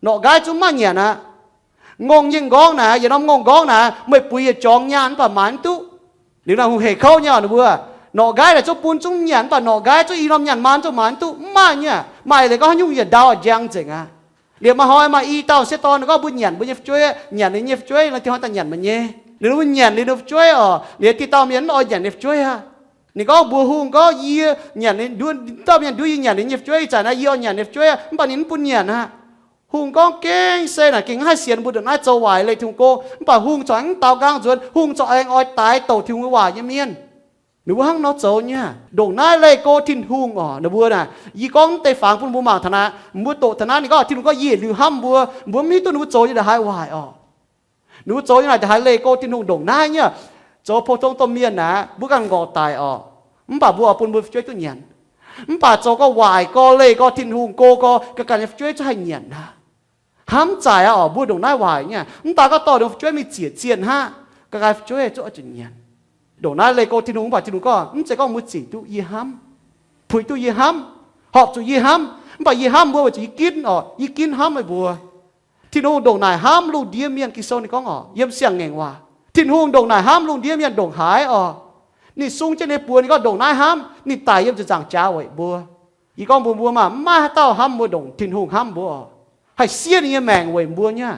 norqc nqaiv zungv mv maaih nyanc aqv. Ngongh nyei m'nqorngv naaic, yietc norm ngongh m'nqorngv naaic, meih buix yietc jorngx nyaanh mv baac maaiz mv duqv. Liuz naaic hungh hec kouv nyei oc, ninh mbuo, norqc nqaiv naaic zungv bun zungv nyanc mv baac norqc nqaiv zungv i norm nyaanh maan zungv maaiz mv duqv, mv maaih nyei. Maaih leiz gorngv haaix nyungc yietc ndau njang nzengc aqv. Liuz maaih hnoi maaih i dauh sieqv dorn ninh gorngv, mbuo nyanc mbuo nyei fu'jueiv, nyanc ninh nyei fu'jueiv, naaiv dingh hnoi daaih nyanc meih nyei. Liuz ninh mbuo nyanc liuz ninh fu'jueiv oc, liuz diuh dauh mienh mv oix nyanc ninh fu'jueiv aqv. Ninh gorngv mbuox hungh gorngv, Yie nyanc, dauh mienh nduov yie nyanc ninh nyei fu'jueiv, ih zanc naaiv yie oix nyanc ninh fu'jueiv aqv, mv baac ninh mv bun nyanc aqv. Hungh gorngv, Gengh se naaic gengh mv haih sienx mbuo ndongc naaiv zoux waaic leih Tin-Hungh go. Mv baac hungh corc mv daux nqaang nzuonx, hungh corc aengx oix daix douc Tin-Hungh nyei waac nyei mienh. Ninh mbuo hnangv nor zoux nyei. Ndongc naaiv leih go Tin-Hungh orqc, ninh mbuo naaic, yie gorngv mv deix fangx bun mbuo mangc taux naaiv. Mbuo doqc taux naaiv ninh gorngv, Tin-Hungh gorngv, Yie yietc liuz hnamv mbuo. Mbuo mv hiuv duqv ninh mbuo zoux nyei ndongc haaix waaic orqc. Ninh mbuo zoux nyei naaic ndongc haaix leih go Tin-Hungh. Ndongc naaiv nyei, zoux pou-tong domh mienh naaic, mbuo ganh nqorngc daic orqc, mv baac mbuo oix bun mbuo fu'jueiv duqv nyanc. Mv baac zoux gorngv waaic gorx leih gorx Tin-Hungh go gorx, ganh ganh nyei fu'jueiv zungv haih nyanc aqv. Hnamv zaaic aqv orqc, mbuo ndongc naaiv waaic nyei. Mv daaih gorngv dorh ninh fu'jueiv mingh ziec zienh hnangv, ganh ganh fu'jueiv zungv oix zuqc nyanc. Ndongc naaiv leih go Tin-Hungh, mv baac Tin-Hungh gorngv, Mv zeiz gorngv mbuo zic duqv yie hnamv, puix duqv yie hnamv, horpc zuqc yie hnamv, mv baac yie hnamv mbuo weic zuqc yie ginv orqc, yie ginv hnamv meih mbuo. Tin-Hungh ndongc naaic hnamv lungh ndiev mienh. Ging-Sou ninh gorngv orqc, yiem Siang-Ngaengc Waac, Tin-Hungh ndongc naaic hnamv lungh ndiev mienh ndongc haaix orqc. Ninh sung jienv ninh nyei buoz, ninh gorngv ndongc naaiv hnamv, ninh daic yiem ziepc nzaangc jaax weic mbuo. Yie gorngv mbuox mbuo maah, mv maaih haaix dauh hnamv mbuo ndongc Tin-Hungh hnamv mbuo orqc, haih siev ninh nyei maengc weic mbuo nyei.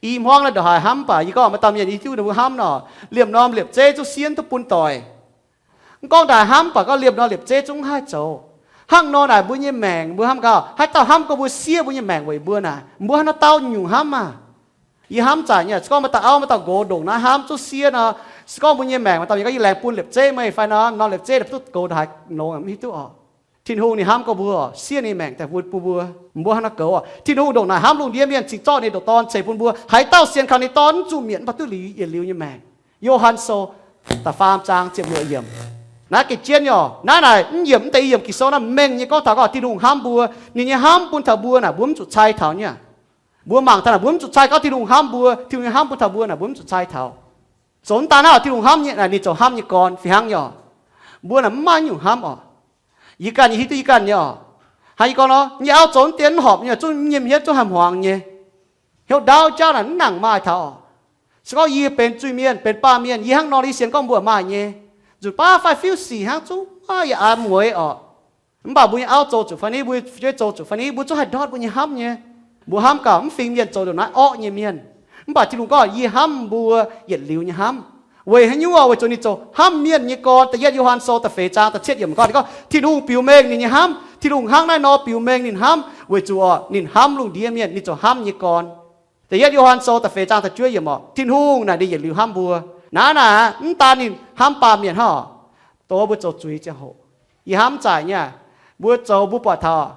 I hmuangv naaiv ndongc haaix hnamv baac yie gorngv maaih dauh mienh yie hiuv ninh mbuo hnamv nor, liemh norm liepc zeiv zungv siev duqv bun doic. Mv gorngv ndaaih hnamv baac gorngv liemh norm liepc zeiv zungv mv haih zoux. Hnangv nor naaic mbuo nyei maengc mbuo hnamv gau, haaix dauh hnamv gorngv mbuo siev mbuo nyei maengc weic mbuo naaic, mbuo hnangv nor dauh nyungc hnamv maah. Yie hnamv zaaic nyei, se gorngv maaih dauh auv maaih dauh nqox ndongc naaiv hnamv zungv siev nor, se gorngv mbuo nyei maengc maaih dauh mienh gorngv, Yie laengz bun liepc zeiv meih fai nor, norm liepc zeiv naaic duqv goux ndongc haaix longx mv hiuv duqv orqc. Tin-Hungh ninh hnamv gorx mbuo, siev ninh maengc daaih bun mbuo, mbuo hnangv nor goux orqc. Tin-Hungh ndongc naaic hnamv lungh ndiev mienh, cingx zorqv ninh ndoqc Dorn ceix bun mbuo. Haaix dauh sienx kaux ninh Dorn mv zuqc mietc mv baac duqv liuz yietc liuz nyei maengc. Yo^han Sou da'faam zaang ziepc luoqc yiemc. Naaiv gengh jienv nyei orqc. Naaiv naaic mv yiemc mv deix i yiemc Ging-Sou naaiv mengh nyei gorngv taux gorngv Tin-Hungh hnamv mbuo, ninh nyei hnamv bun taux mbuo naaic mbuo mv zuqc cai taux nyei. Mbuo mangc taux naaic mbuo mv zuqc cai gorngv Tin-Hungh hnamv mbuo, Tin-Hungh nyei hnamv bun taux mbuo naaic mbuo mv zuqc cai taux. Zoux mv daan naaiv oc, Tin-Hungh hnamv nyei naaic ninh zoux hnamv nyei gorn fih hnangv nyei orqc. Mbuo naaic mv maaih nyungc hnamv orqc. Yie ganh nyei hiuv duqv yie ganh nyei orqc. Hnangv yie gorngv nor, yie auv zoux naaiv dien mv horpc nyei, zungv nyei hmien zungv haih hmuangx nyei. Hnyouv ndaauv jauv naaic mv nangc maaih taux orqc. Se gorngv yie benx zuiz-mienh, benx baamh mienh, yie hnangv nor yie sienx gorngv mbuo maaih nyei. Nzunc baav faix-fiuv sic hnangv zungv maaih yaac aqc mueiz orqc. Mv baac mbuo nyei auv zoux zuqc fai ni, mbuo nyei fu'jueiv zoux zuqc fai ni, mbuo zungv haih ndortv mbuo nyei hnamv nyei. Mbuo hnamv gaax mv fingx mienh zoux ndongc naaiv orqv nyei mienh. Mv baac Tin-Hungh gorngv, Yie hnamv mbuo yietc liuz nyei hnamv. Weic haaix nyungc orqc? Weic zuqc ninh zoux hnamv mienh nyei gorn. Da'yietv Yo^han Sou da'feix zaang da'cietv yiemc gorngv, ninh gorngv Tin-Hungh biux mengh ninh nyei hnamv. Tin-Hungh hnangv naaiv nor biux mengh ninh hnamv weic zuqc orqc ninh hnamv lungh ndiev mienh, ninh zoux hnamv nyei gorn. Da'yietv Yo^han Sou da'feix zaang da'juov yiemc orqc, Tin-Hungh naaic ninh yietc liuz hnamv mbuo. Naaiv naaic mv daan ninh hnamv baamh mienh hnangv orqc, dongh mbuo zoux zuiz ziangh hoc. Yie hnamv zaaic nyei, mbuo zoux mbuo buatc taux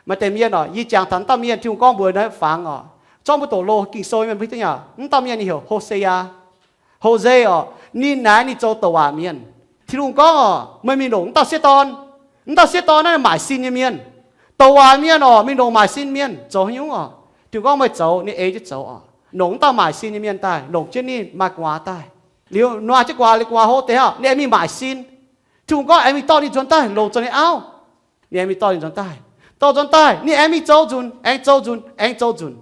maaih deix mienh orqc, yie jangx taux dauh mienh Tin-Hungh gorngv mbuox naaiv fangx orqc, zorqv mbuo doqc loz Ging-Sou mienh mbuo hiuv duqv nyei, mv dauh mienh ninh heuc Hosea. Hosea orqc, ninh naaic ninh zoux douc waac mienh. Tin-Hungh gorngv orqc, meih mingh longc mv dauh sieqv dorn. Mv dauh sieqv dorn naaiv maaic sin nyei mienh. Douc waac mienh orqc, mingh longc maaic sin mienh zoux haaix nyungc orqc? Tin-Hungh gorngv meih zoux, ninh ei jienv zoux orqc. Longc mv dauh maaic sin nyei mienh daaih, longc jienv ninh maaih gu'nguaaz daaih. Liuz nor jienv gu'nguaaz, liuz gu'nguaaz hlo deix orqc, ninh aengx mingh maaic sin. Tin-Hungh gorngv aengx mingh dorh ninh nzuonx daaih, longc zoux ninh auv. Ninh aengx mingh dorh ninh nzuonx daaih. Dorh nzuonx daaih, ninh aengx mingh zoux nzunc, aengx zoux nzunc, aengx zoux nzunc.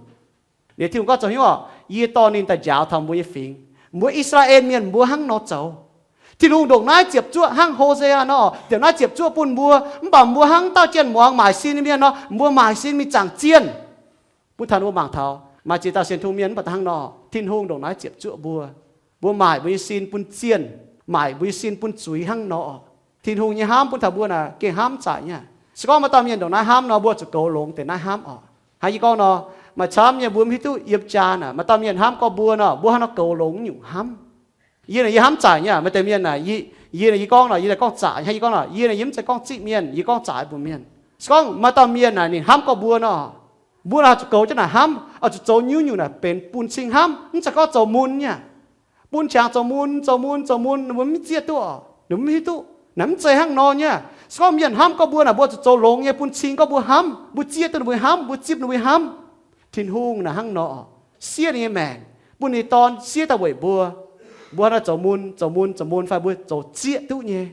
Liuz Tin-Hungh gorngv zoux haaix nyungc orqc? Yie dorh ninh daaih njaaux taux mbuo nyei fingx. Mbuo I^saa^laa^en Mienh mbuo hnangv nor zoux. Tin-Hungh ndongc naaiv ziepc zuoqv hnangv Hosea nor, ziepc naaiv ziepc zuoqv bun mbuo. Mv baac mbuo hnangv dauh jien-muangz maaic sin nyei mienh nor, mbuo maaic sin mingh zaangc zienh. Bun taux mbuo mangc taux maaih ziex dauh sienx Tin-Hungh mienh mv baac hnangv nor, Tin-Hungh ndongc naaiv ziepc zuoqv mbuo. Mbuo maaic mbuo nyei sin bun zienh, maaic mbuo nyei sin bun zuiz hnangv nor orqc. Tin-Hungh nyei hnamv bun taux mbuo naaic gengh hnamv zaaic nyei. Se gorngv maaih dauh mienh ndongc naaiv hnamv nor, mbuo zuqc goux longx deix naaiv hnamv orqc. Hnangv yie gorngv nor, maaih camv nyei mbuo mv hiuv duqv yiem jaa naaic maaih dauh mienh hnamv gorx mbuo nor, mbuo hnangv nor goux longx nyungc hnamv. Yie naaic yie hnamv zaaic nyei, maaih deix mienh naaic, yie, yie naaic yie gorngv nor, yie naaic gorngv zaqc hnangv yie gorngv nor, yie naaic yie mv zeiz gorngv zipv mienh, yie gorngv zaqc mbuox mienh. Se gorngv maaih dauh mienh naaic ninh hnamv gorx mbuo nor, mbuo naaic zuqc goux jienv naaic hnamv, oix zuqc zoux nyungc-nyungc naaic benx bun cing hnamv, mv zeiz gorngv zoux mun nyei. Bun qangx zoux mun, zoux mun, zoux mun, ninh mbuo mv zieqv duqv orqc, ninh mbuo mv hiuv duqv. Naaic mv zeiz hnangv nor nyei. Se gorngv mienh hnamv gorngv mbuo naaic, mbuo zuqc zoux longx nyei bun cing gorngv mbuo hnamv, mbuo zieqv duqv ninh mbuo hnamv, mbuo zipv ninh mbuo hnamv. Tin-Hungh naaic hnangv nor orqc, siev ninh nyei maengc, bun ninh nyei Dorn siev daaih weic mbuo. Mbuo hnangv naaic zoux mun, zoux mun, zoux mun fai mbuo zoux zieqv duqv nyei.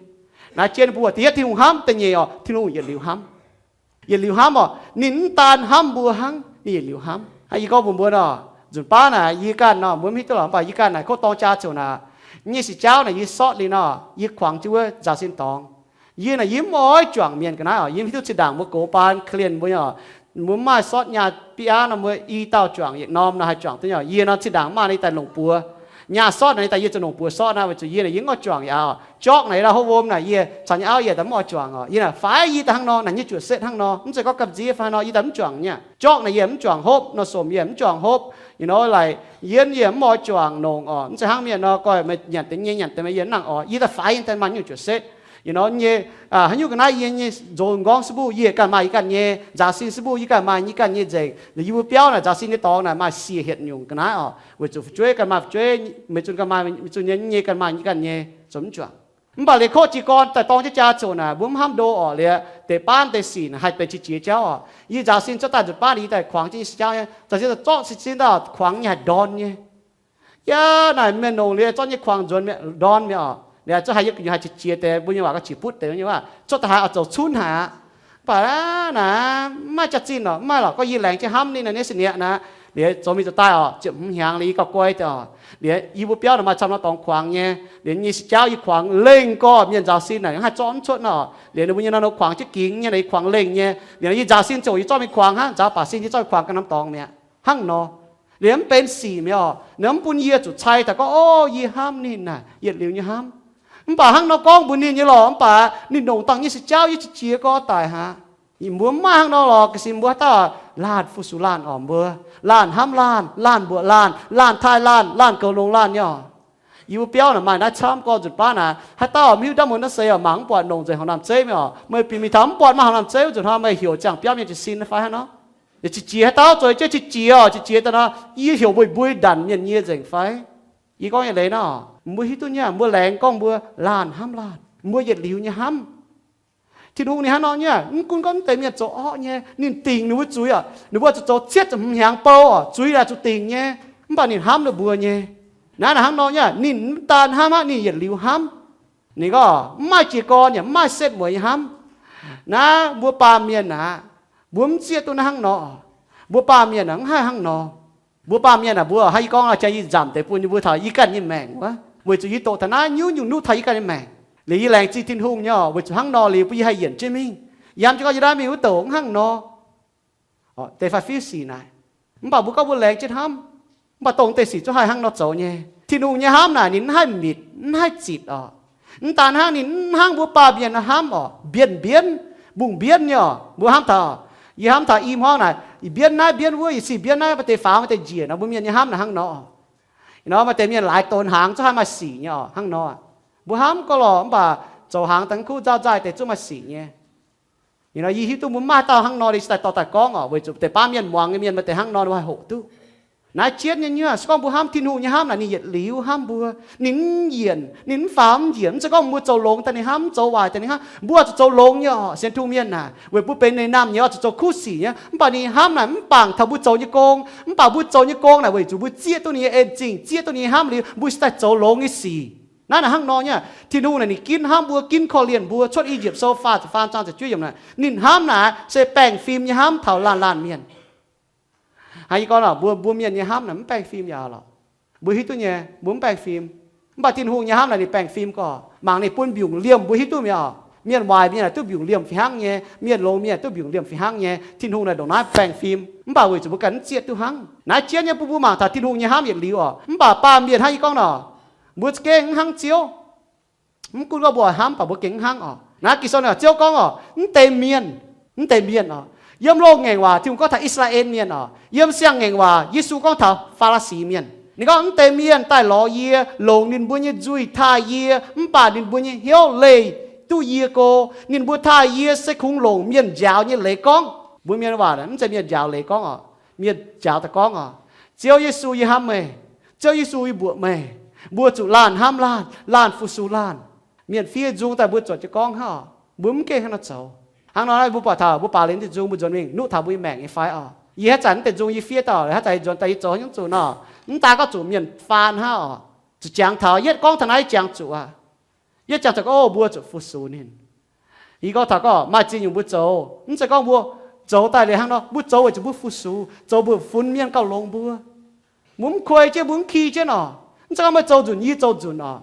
Naaiv jienv mbuo da'yietv Tin-Hungh hnamv, da'nyeic orqc, Tin-Hungh yietc liuz hnamv. Yietc liuz hnamv orqc, ninh mv daan hnamv mbuo hnangv, ninh yietc liuz hnamv. Hnangv yie gorngv mbuox mbuo nor, nzunc baav naaic yie ganh nor, mbuo mv hiuv duqv lorqc, mv baac yie ganh naaic kov dorng jaa ziouc naaic, nyei sic jaauv naaic yie sortv liuz nor, yie kuangx jienv wuov nzaaux sin dorngx. Yie naaic yie mv oix juangc mienh ga'naaiv orqc. Yie mv hiuv duqv zinh ndaangc mbuo gox baan ka'lienh mbuo nyei orqc, mbuo mv maaih sortv nyaah biaav nor, mbuo i dauh juangc yietc norm nor haih juangc duqv nyei orqc. Yie nor zinh ndaangc mv maaih, yie daaih longc buoz. Nyaah sortv naaic daaih yie zuqc longc buoz sortv naaiv, weic zuqc yie naaic yie mv oix juangc yaac oc. Jorqv naaic yie daaih hov wuom naaic yie caux nyei auv yie daaih mv oix juangc oc. Yie naaic faix yie daaih hnangv nor, naaic nyei juoqc setv hnangv nor, mv zeiz gorngv gamh nziex fai hnangv nor, yie daaih mv juangc nyei. Jorqv naaic yie mv juangc hopv, nor somc yie mv juangc hopv, you know, like, yie, yie mv oix juangc longc oc. Mv zeiz hnangv mienh nor, gorngv meih nyanc deix nyei, nyanc deix meih, yie mv nangc oc. Yie daaih faix yie daaih maaih nyungc juoqc setv, you know, nyei, haaix nyungc ga'naaiv yie nyei nzox nqorngv si mbuo yie ganh maaih yie ganh nyei, nzaaux sin si mbuo yie ganh maaih yie ganh nyei nzengc. Yie mbuo biauv naaic nzaaux sin nyei dorngx naaic maaih siec hietc nyungc ga'naaiv oc, weic zuqc fu'jueiv ganh maaih fu'jueiv, meih zunh ganh maaih meih zunh nyei, nyei ganh maaih nyei ganh nyei, zoux mv juangc. Mv baac liuz kov jiez gorn daaih dorng jienv jaa ziouc naaic, mbuo mv hnamv ndo oc. Liuz deix baav deix sic naaic haih benx qiex jiez jauv oc. Yie nzaaux sin cuotv daaih nzutc baav liuz yie daaih kuangx jienv nyei si jauv nyei, nzaaux sin zorqv sin daaih kuangx nyei haih ndorn nyei. Yaac naaic mienh longc liuz zorqv nyei kuangx nzuonx mi'aqv, ndorn mi'aqv oc. Liuz zuqc haih yie gu'nyuoz haih qiex jiez deix, mbuo nyei waac gorngv qiex butv deix nyei waac, cuotv daaih haiz oix zoux cunv haic aqv. Mv baac naaic mv maaih jaax-zinh lorqc, mv maaih lorqc, gorngv yie laengz jienv hnamv ninh naaic nyei sic nyei naaic. Liuz zoux mingh zoux daaih oc, ziepc hmz hnyangx liuz yie gauh guai deix oc. Liuz yie mbuo biauv naaic maaih camv norm dorngx kuangx nyei. Liuz nyei si jauv yie kuangx lengh gorx, mienh nzaaux sin naaic haih zorqv mv cuotv nor. Liuz ninh mbuo nyei nor kuangx jienv gingx nyei, yie kuangx lengh nyei. Liuz yie nzaaux sin ziouc yie zorqv mingh kuangx hnangv, nzaaux baac sin yie zorqv mingh kuangx ganh norm dorngx mi'aqv hnangv nor. Liuz mv benx sic mi'aqv oc. Ninh mv bun yie zuqc cai daaih gorngv, o, yie hnamv ninh naaic yietc liuz nyei hnamv. Mv baac hnangv nor gorngv mbuox ninh nyei lorqc, mv baac ninh longc dangh nyei si jauv yie qiex jiez gorx daic aqv. Mbuo mv maaih hnangv nor lorqc. Ga'sin mbuo haaix dauh laanh fu-sux laanh oc, mbuo laanh hnamv laanh, laanh mbuoqc laanh, laanh taaih laanh, laanh goux longx laanh nyei oc. Yie mbuo biauv naaic maaih naaiv camv gorx nzunc baav naaic, haaix dauh mv hiuv ndaamv muonz naaiv seix oc, mangc mv buatc longc nzengc horngh namh zeiv mi'aqv oc. Meih bieqc mingh taux mv buatc maaih horngh namh zeiv wuov nzunc hnoi meih heuc ziangh biauv mienh jiez sin fai hnangv nor. Yaac qiex jiez haaix dauh zoux jienv qiex jiez oc, qiex jiez daaih nor, yie heuc mbuo mbui ndanc mienh nyie nzengc fai? Yie gorngv nyei leiz nor, mbuo hiuv duqv nyei, mbuo laengz gorngv mbuo laanh hnamv laanh, mbuo yietc liuz nyei hnamv. Tin-Hungh ninh hnangv nor nyei, mv gunv gorngv mv deix mienh zoux orqv nyei, ninh dingc ninh mbuo zuiz oc. Ninh mbuo zuqc zoux cietv ziepc hmz hnyangx bou oc, zuiz naaic zuqc dingc nyei, mv baac ninh hnamv ninh mbuo nyei. Naaiv naaic hnangv nor nyei, ninh mv daan hnamv aqv, ninh yietc liuz hnamv. Ninh gorngv mv maaih jiez gorn yaac mv maaih setv mueiz nyei hnamv. Naaiv mbuo baamh mienh aqv, mbuo mv zieqv duqv naaiv hnangv nor. Mbuo baamh mienh aqv, mv haih hnangv nor. Mbuo baamh mienh aac, mbuo haaix, yie gorngv jang yie nzamc deix bun yie mbuo taux yie ganh nyei maengc wuov, weic zuqc yie doqc taux naaiv nyungc-nyungc nuqv taux yie ganh nyei maengc. Liuz yie laengz zingh Tin-Hungh nyei oc, weic zuqc hnangv nor liuz bun yie haih yienc jienv mingh. Yie hnamv jienv gorngv yie naaiv mingh wuov douc mv hnangv nor. Deix fai fiuv sic naaic. Mv baac mbuo gorngv mbuo laengz jienv hnamv, mv baac dongh deix sic zungv haih hnangv nor zoux nyei. Tin-Hungh nyei hnamv naaic ninh mv haih mitc, mv haih zitc oc. Mv daan hnangv, ninh mv hnangv mbuo baamh mienh hnamv oc, mbienv mbienv, mbungh mbienv nyei oc. Mbuo hnamv taux, yie hnamv taux i hmuangv naaic, yie mbienv naaiv mbienv wuov, yie sic mbienv naaiv, maaih deix faaux, maaih deix njiec nor, mbuo mienh nyei hnamv naaic hnangv nor. Ih nor maaih deix mienh laaix donx hnaangx zungv haih maaih sic nyei oc, hnangv nor. Mbuo hnamv gorngv lorh, mv baac zoux hnaangx daaih kuv nzauh nzaaih deix zungv maaih sic nyei. Ih nor yie hiuv duqv mbuo mv maaih dauh hnangv nor, yie cingx daaih dorh daaih gorngv oc, weic zuqc deix baav mienh muangx nyei mienh maaih deix hnangv nor, mbuo haih hoqc duqv. Naaiv jienv nyei nyungc, se gorngv mbuo hnamv Tin-Hungh nyei hnamv naaic, ninh yietc liuz hnamv mbuo. Ninh mv yienc, ninh mv faaux mv njiec. Mv zeiz gorngv mbuo zoux longx daaih ninh hnamv, mv zoux waaic daaih ninh hnamv. Mbuo oix zuqc zoux longx nyei oc, sienx Tin-Hungh mienh naaic, weic mbuo benx ninh naamh nyei, oix zuqc zoux kuv sic nyei. Mv baac ninh hnamv naaic mv bangc taux mbuo zoux nyei gong. Mv baac mbuo zoux nyei gong naaic weic zuqc mbuo zieqv duqv ninh nyei en-zingh, zieqv duqv ninh nyei hnamv liuz, mbuo cingx daaih zoux longx nyei sic. Naaiv naaic hnangv nor nyei, Tin-Hungh naaic ninh ginv hnamv mbuo, ginv korv-lienh mbuo. Cuotv I^yipv Sou faah ziepc faam zaang ziepc juov yiemc naaic, ninh hnamv naaic se baengh fim nyei hnamv taux laanh laanh mienh. Hnangv yie gorngv lorqc, mbuo, mbuo mienh nyei hnamv naaic mv baengh fim yaac lorqc. Mbuo hiuv duqv nyei, mbuo mv baengh fim. Mv baac Tin-Hungh nyei hnamv naaic ninh baengh fim gorqv, mangc ninh bun mbiungc liemh, mbuo hiuv duqv mi'aqv. Mienh waaic mienh duqv mbiungc liemh fih hnangv nyei, mienh longx mienh duqv mbiungc liemh fih hnangv nyei. Tin-Hungh naaic ndongc naaiv baengh fim, mv baac weic zuqc mbuo ganh mv zieqv duqv hnangv. Naaiv jienv nyei bun mbuo mangc taux Tin-Hungh nyei hnamv yietc liuz oc. Mv baac baamh mienh hnangv yie gorngv nor, mbuo za'gengh mv hnangv Ziouv. Mv gunv gorngv mbuo oix hnamv, mv baac mbuo gengh mv hnangv oc. Naaiv Ging-Sou naaic Ziouv gorngv oc, mv deix mienh, mv deix mienh oc, yiem loz-ngaengc waac Tin-Hungh gorngv taux I^saa^laa^en Mienh oc, yiem siang-ngaengc waac Yesu gorngv taux Faa^laa^si Mienh. Ninh gorngv mv deix mienh daaih lorz yie, longc ninh mbuo nyei nzuih taaih yie, mv baac ninh mbuo nyei hnyouv leih duqv yie go. Ninh mbuo taaih yie se kungx longc mienh njaaux nyei leiz gorngv. Mbuo mienh waac mv zeiz mienh njaaux leiz gorngv oc. Mienh njaaux daaih gorngv oc, Ziouv Yesu, yie hnamv meih. Ziouv Yesu, yie mbuoqc meih. Mbuo zuqc laanh hnamv laanh, laanh fu-sux laanh. Mienh fiev nzung daaih mbuo zuotc jienv gorngv hnangv oc. Mbuo mv gengh hnangv nor zoux. Hnangv nor mbuo buatc taux mbuo baac liuz deix nzung mbuo nzuonx mingh nuqv taux mbuo nyei maengc nyei fai oc? Yie haaix zanc mv deix nzung yie fiev daaih, haaix zanc yie nzuonx daaih yie zoux haaix nyungc zuqc nor, mv daan gorngv zuqc mienh faan hnangv oc. Zuqc jangx taux, yie gorngv taux naaiv yie jangx zuqc aqv. Yie jangx taux gorngv, o, mbuo zuqc fu-sux ninh. Yie gorngv taux gorngv maaih ziex nyungc mbuo zoux, mv zeiz gorngv mbuo zoux daaih liuz hnangv nor, mbuo zoux weic zuqc mbuo fu-sux, zoux mbuo funx mienh gauh longx mbuo. Mbuo mv kuei jienv, mbuo mv ki jienv oc. Mv zeiz gorngv meih zoux nzunc yie zoux nzunc oc.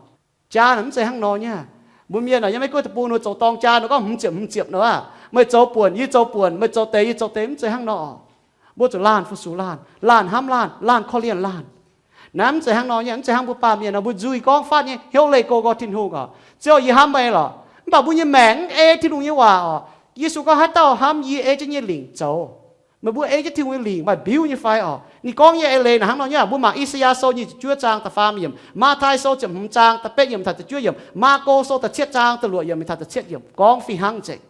Jaa naaic mv zeiz hnangv nor nyei. Mbuo mienh naaic yiem Meiv Guoqv deic-bung ninh zoux dorng jaa nor gorngv hmz ziepc hmz ziepc nor aqv. Meih zoux buonc yie zoux buonc, meih zoux deix yie zoux deix, mv zeiz hnangv nor oc. Mbuo zuqc laanh fu-sux laanh, laanh hnamv laanh, laanh korv-lienh laanh. Naaiv mv zeiz hnangv nor nyei. Mv zeiz hnangv mbuo baamh mienh nor, mbuo nzuih gorngv fatv nyei, hnyouv leih go gorx Tin-Hungh oc, Ziouv, yie hnamv meih lorqc. Mv baac mbuo nyei maengc mv ei Tin-Hungh nyei waac oc. Yesu gorngv, haaix dauh hnamv yie, ei jienv yie nyei lingc zoux. Meih mbuo ei jienv Tin-Hungh nyei lingc maaih mbiuv nyei fai oc? Ninh gorngv nyei eix leiz naaic hnangv nor nyei. Mbuo mangc I^saa^yaa Sou nyic ziepc juov zaang da'faam yiemc, Matv^tai Sou ziepc hmz zaang da'betv yiemc taux da'juov yiemc, Maako Sou da'cietv zaang da'luoqc yiemc mingh taux da'cietv yiemc gorngv fih hnangv nzengc.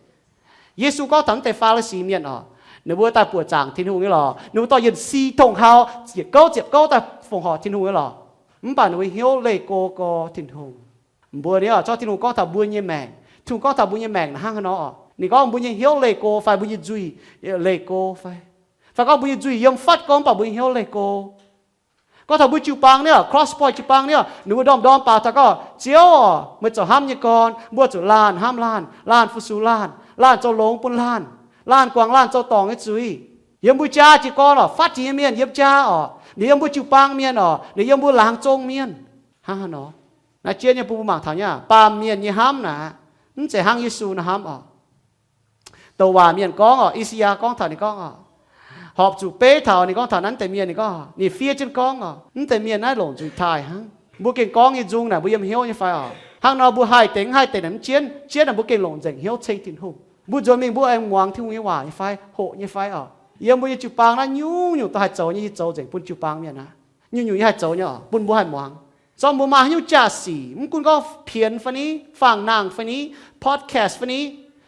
Yesu gorngv taux naaiv deix Faa^li^si Mienh oc, ninh mbuo daaih buoqc zaangc Tin-Hungh nyei lorqc. Ninh mbuo dorh yienh si tong-hau, ziepc gouv ziepc gouv daaih fongc horc Tin-Hungh nyei lorqc. Mv baac ninh mbuo hnyouv leih go gorx Tin-Hungh. Mbuo ni oc, zorqv Tin-Hungh gorngv taux mbuo nyei maengc, Tin-Hungh gorngv taux mbuo nyei maengc naaic hnangv haaix nor oc? Ninh gorngv mbuo nyei hnyouv leih go fai mbuo nyei nzuih leih go fai, fai gorngv mbuo nyei nzuih yiem fatv go mv baac mbuo nyei hnyouv leih go. Gorngv taux mbuo jiu-baang ni oc, Cross Point jiu-baang ni oc, ninh mbuo ndorm-ndorm baaux taux gorngv, Ziouv oc, meih zoux hnamv nyei gorn, mbuo zuqc laanh hnamv laanh, laanh fu-sux laanh, laanh zoux longx bun laanh, laanh guangc laanh zoux dorngc nyei zuiz. Yiem mbuo jaa jiez gorn oc, fatv jiex nyei mienh yiem jaa oc, ninh yiem mbuo jiu-baang mienh oc, ninh yiem mbuo laangz zong mienh. Hnangv haaix nor? Naaiv jien nyei bun mbuo mangc taux nyei, baamh mienh nyei hnamv naaic, mv zeiz hnangv Yesu naaiv hnamv oc. Douc waac mienh gorngv oc, I^saa^yaa gorngv taux ninh gorngv oc, horpc zuqc beiv taux ninh gorngv taux naaiv deix mienh, ninh gorngv, ninh fiev jienv gorngv oc, mv deix mienh naaiv longc nzuih taaih hnangv. Mbuo gengh gorngv nyei nzung naaic mbuo yiem hnyouv nyei fai oc? Hnangv nor mbuo haih deix mv haih deix naaic mv jienv, jienv naaic mbuo gengh longc nzengc hnyouv ceng Tin-Hungh. Mbuo nzuonx mingh mbuo aengx muangx Tin-Hungh nyei waac nyei fai, hoqc nyei fai oc? Yiem mbuo nyei jiu-baang naaiv nyungc-nyungc dorh haih zoux nyei, yie zoux nzengc bun jiu-baang mienh aqv. Nyungc-nyungc yie haih zoux nyei oc, bun mbuo haih muangx. Zorqv mbuo maaih haaix nyungc jaa-sic, mv gunv gorngv pienx fai ni, faang-nangh fai ni, podcast fai ni,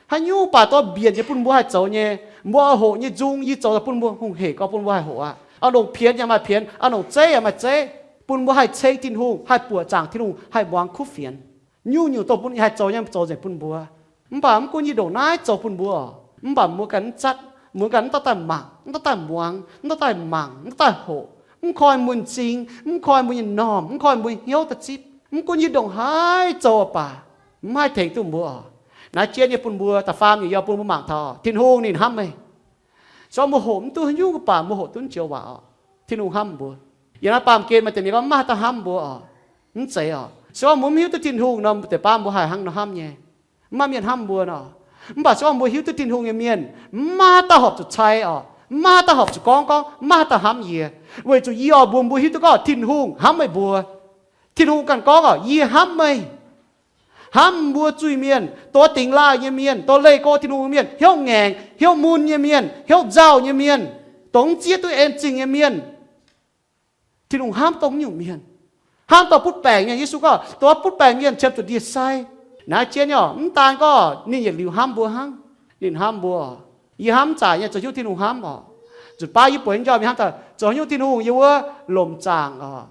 haaix nyungc baac dorh mbienc nyei bun mbuo haih zoux nyei, mbuo oix hoqc nyei nzung yie zoux bun mbuo hungh hec gorx bun mbuo haih hoqc aqv. Oix longc pienx yaac maaih pienx, oix longc zeiv yaac maaih zeiv, bun mbuo haih ceng Tin-Hungh, haih buoqc zaangc Tin-Hungh, haih muangx kuv fienx. Nyungc-nyungc dongh bun yie haih zoux nyei zoux nzengc bun mbuo. Mv baac mv gunv yie ndongc naaiv zoux bun mbuo oc, mv baac mbuo ganh mv zatv, mbuo ganh mv dauh daaih mangc, mv dauh daaih muangx, mv dauh daaih mangc, mv dauh daaih hoqc, mv koi mun m'zing, mv koi mbuo nyei m'normh, mv koi mbuo hnyouv da'zipv. Mv gunv yie ndongc haaix zoux baac mv haih tengx duqv mbuo oc. Naaiv jien nyei bun mbuo, da'faam nyungc yie bun mbuo mangc taux Tin-Hungh ninh hnamv meih. Se gorngv mbuo hoqc mv duqv haaix nyungc baac mbuo hoqc duqv joux waac oc, Tin-Hungh hnamv mbuo. Yiem naaiv baamh gen maaih deix mienh gorngv maiv maaih dauh hnamv mbuo oc. Mv zeiz oc. Se gorngv mbuo mv hiuv duqv Tin-Hungh nor, mbuo deix baav mbuo haih hnangv nor hnamv nyei. Mv maaih mienh hnamv mbuo nor. Mv baac se gorngv mbuo hiuv duqv Tin-Hungh nyei mienh, mv maaih dauh horpc zuqc cai oc, mv maaih dauh horpc zuqc gorngv, gorngv mv maaih dauh hnamv yie. Weic zuqc yie oix mbuox mbuo hiuv duqv gorngv Tin-Hungh hnamv meih mbuo. Tin-Hungh ganh gorngv oc, yie hnamv meih. Hnamv mbuo zuiz-mienh, dongh dingx laaih nyei mienh, dongh leih go Tin-Hungh nyei mienh, hnyouv ngaengc, hnyouv mun nyei mienh, hnyouv nzauh nyei mienh, dongh mv zieqv duqv en zingh nyei mienh. Tin-Hungh hnamv dongh nyungc mienh. Hnamv dongh butv baengc mienh. Yesu gorngv, dongh butv baengc mienh qiemx zuqc ndie-sai. Naaiv jien nyei oc, mv daan gorngv ninh yietc liuz hnamv mbuo hnangv. Ninh hnamv mbuo oc. Yie hnamv mv zaic nyei zoux nyungc Tin-Hungh hnamv oc. Nzunc baav yie buatc nyei njormh yie hnamv daaih zoux nyungc Tin-Hungh yiem wuov lomc zaangc oc,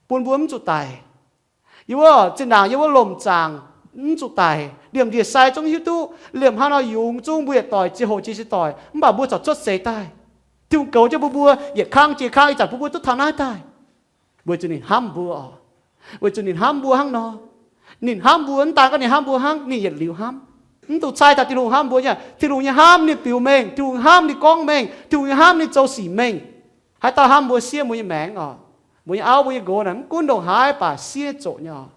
bun mbuo mv zuqc daic. Yiem wuov zinh ndaangc yiem wuov lomc zaangc mv zuqc daic, liemh ndie-sai zungv hiuv duqv, liemh haaix nor yungz zungv mbuo yietc doic ziex hoqc jiex ziex doic, mv baac mbuo corc cuotv seix daaih. Tin-Hungh goux jienv mbuo mbuo yietc kangv jiex kangv, ih zanc bun mbuo duqv taux naaiv daaih. Weic zuqc ninh hnamv mbuo oc. Weic zuqc ninh hnamv mbuo hnangv nor. Ninh hnamv mbuo, mv daan gorngv ninh hnamv mbuo hnangv, ninh yietc liuz hnamv. Mv dungx cai taux Tin-Hungh hnamv mbuo nyei. Tin-Hungh nyei hnamv ninh biux mengh, Tin-Hungh nyei hnamv ninh zoux sic mengh, Tin-Hungh nyei hnamv ninh zoux sic mengh. Haaix dauh hnamv mbuo siev mbuo nyei maengc oc, mbuo nyei auv mbuo nyei nqox naaic, mv gunv ndongc haaix baac siev zoqc nyei oc.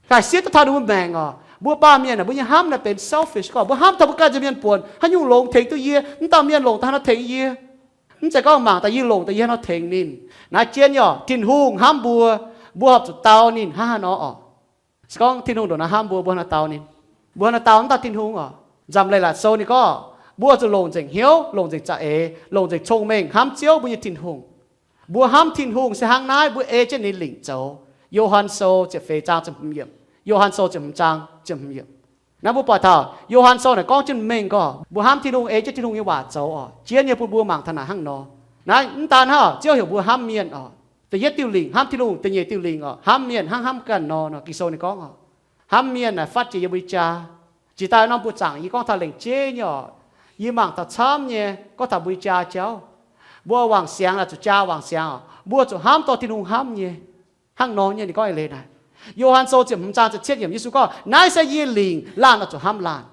Gaax siev duqv taux ninh mbuo maengc oc. Mbuo baamh mienh naaic, mbuo nyei hnamv naaic benx selfish gorngv mbuo hnamv taux mbuo ganh nza'hmien buonc, haaix nyungc longx tengx duqv yie, mv dauh mienh longc daaih haaix nor tengx yie. Mv zeiz gorngv mangc daaih yie longc daaih yie haaix nor tengx ninh. Naaiv jien nyei oc, Tin-Hungh hnamv mbuo, mbuo horpc zuqc dau ninh hnangv haaix nor oc. Se gorngv Tin-Hungh ndongc naaiv hnamv mbuo, mbuo haaix nor dau ninh? Mbuo haaix nor dau mv dauh Tin-Hungh oc? Nzamc Leiz-Latc Sou ninh gorngv, mbuo zuqc longc nzengc hnyouv, longc nzengc za'eix, longc nzengc cong-mengh hnamv Ziouv mbuo nyei Tin-Hungh. Mbuo hnamv Tin-Hungh se hnangv naaiv, mbuo ei jienv ninh lingc zoux. Yo^han Sou ziepc feix zaang ziepc hmz yiemc. Yo^han Sou ziepc hmz zaang ziepc hmz yiemc. Naaiv mbuo buatc taux Yo^han Sou naaic gorngv jienv mengh gorngv mbuo hnamv Tin-Hungh, ei jienv Tin-Hungh nyei waac zoux oc. Jien nyei bun mbuo mangc taux naaic hnangv nor. Naaiv mv daan hnangv, Ziouv heuc mbuo hnamv mienh oc. Da'yietv diuh lingc hnamv Tin-Hungh, da'nyeic diuh lingc oc, hnamv mienh hnangv hnamv ganh nor. Nor Ging-Sou ninh gorngv oc, hnamv mienh naaic fatv jiex yiem mbuo jaa. Jiex daaih norm buoz-zaangc yie gorngv taux lengc jeiv nyei oc. Yie mangc taux camv nyei, gorngv taux mbuo jaa jauv. Mbuo wangc siangx naaic zuqc jaa wangc siangx oc. Mbuo zuqc hnamv dorh Tin-Hungh hnamv nyei. Hnangv nor nyei ninh gorngv eix leiz naaic. Yo^han Sou ziepc hmz zaang ziepc cietv yiemc, Yesu gorngv, naaiv se yie lingc, laanh oix zuqc hnamv laanh.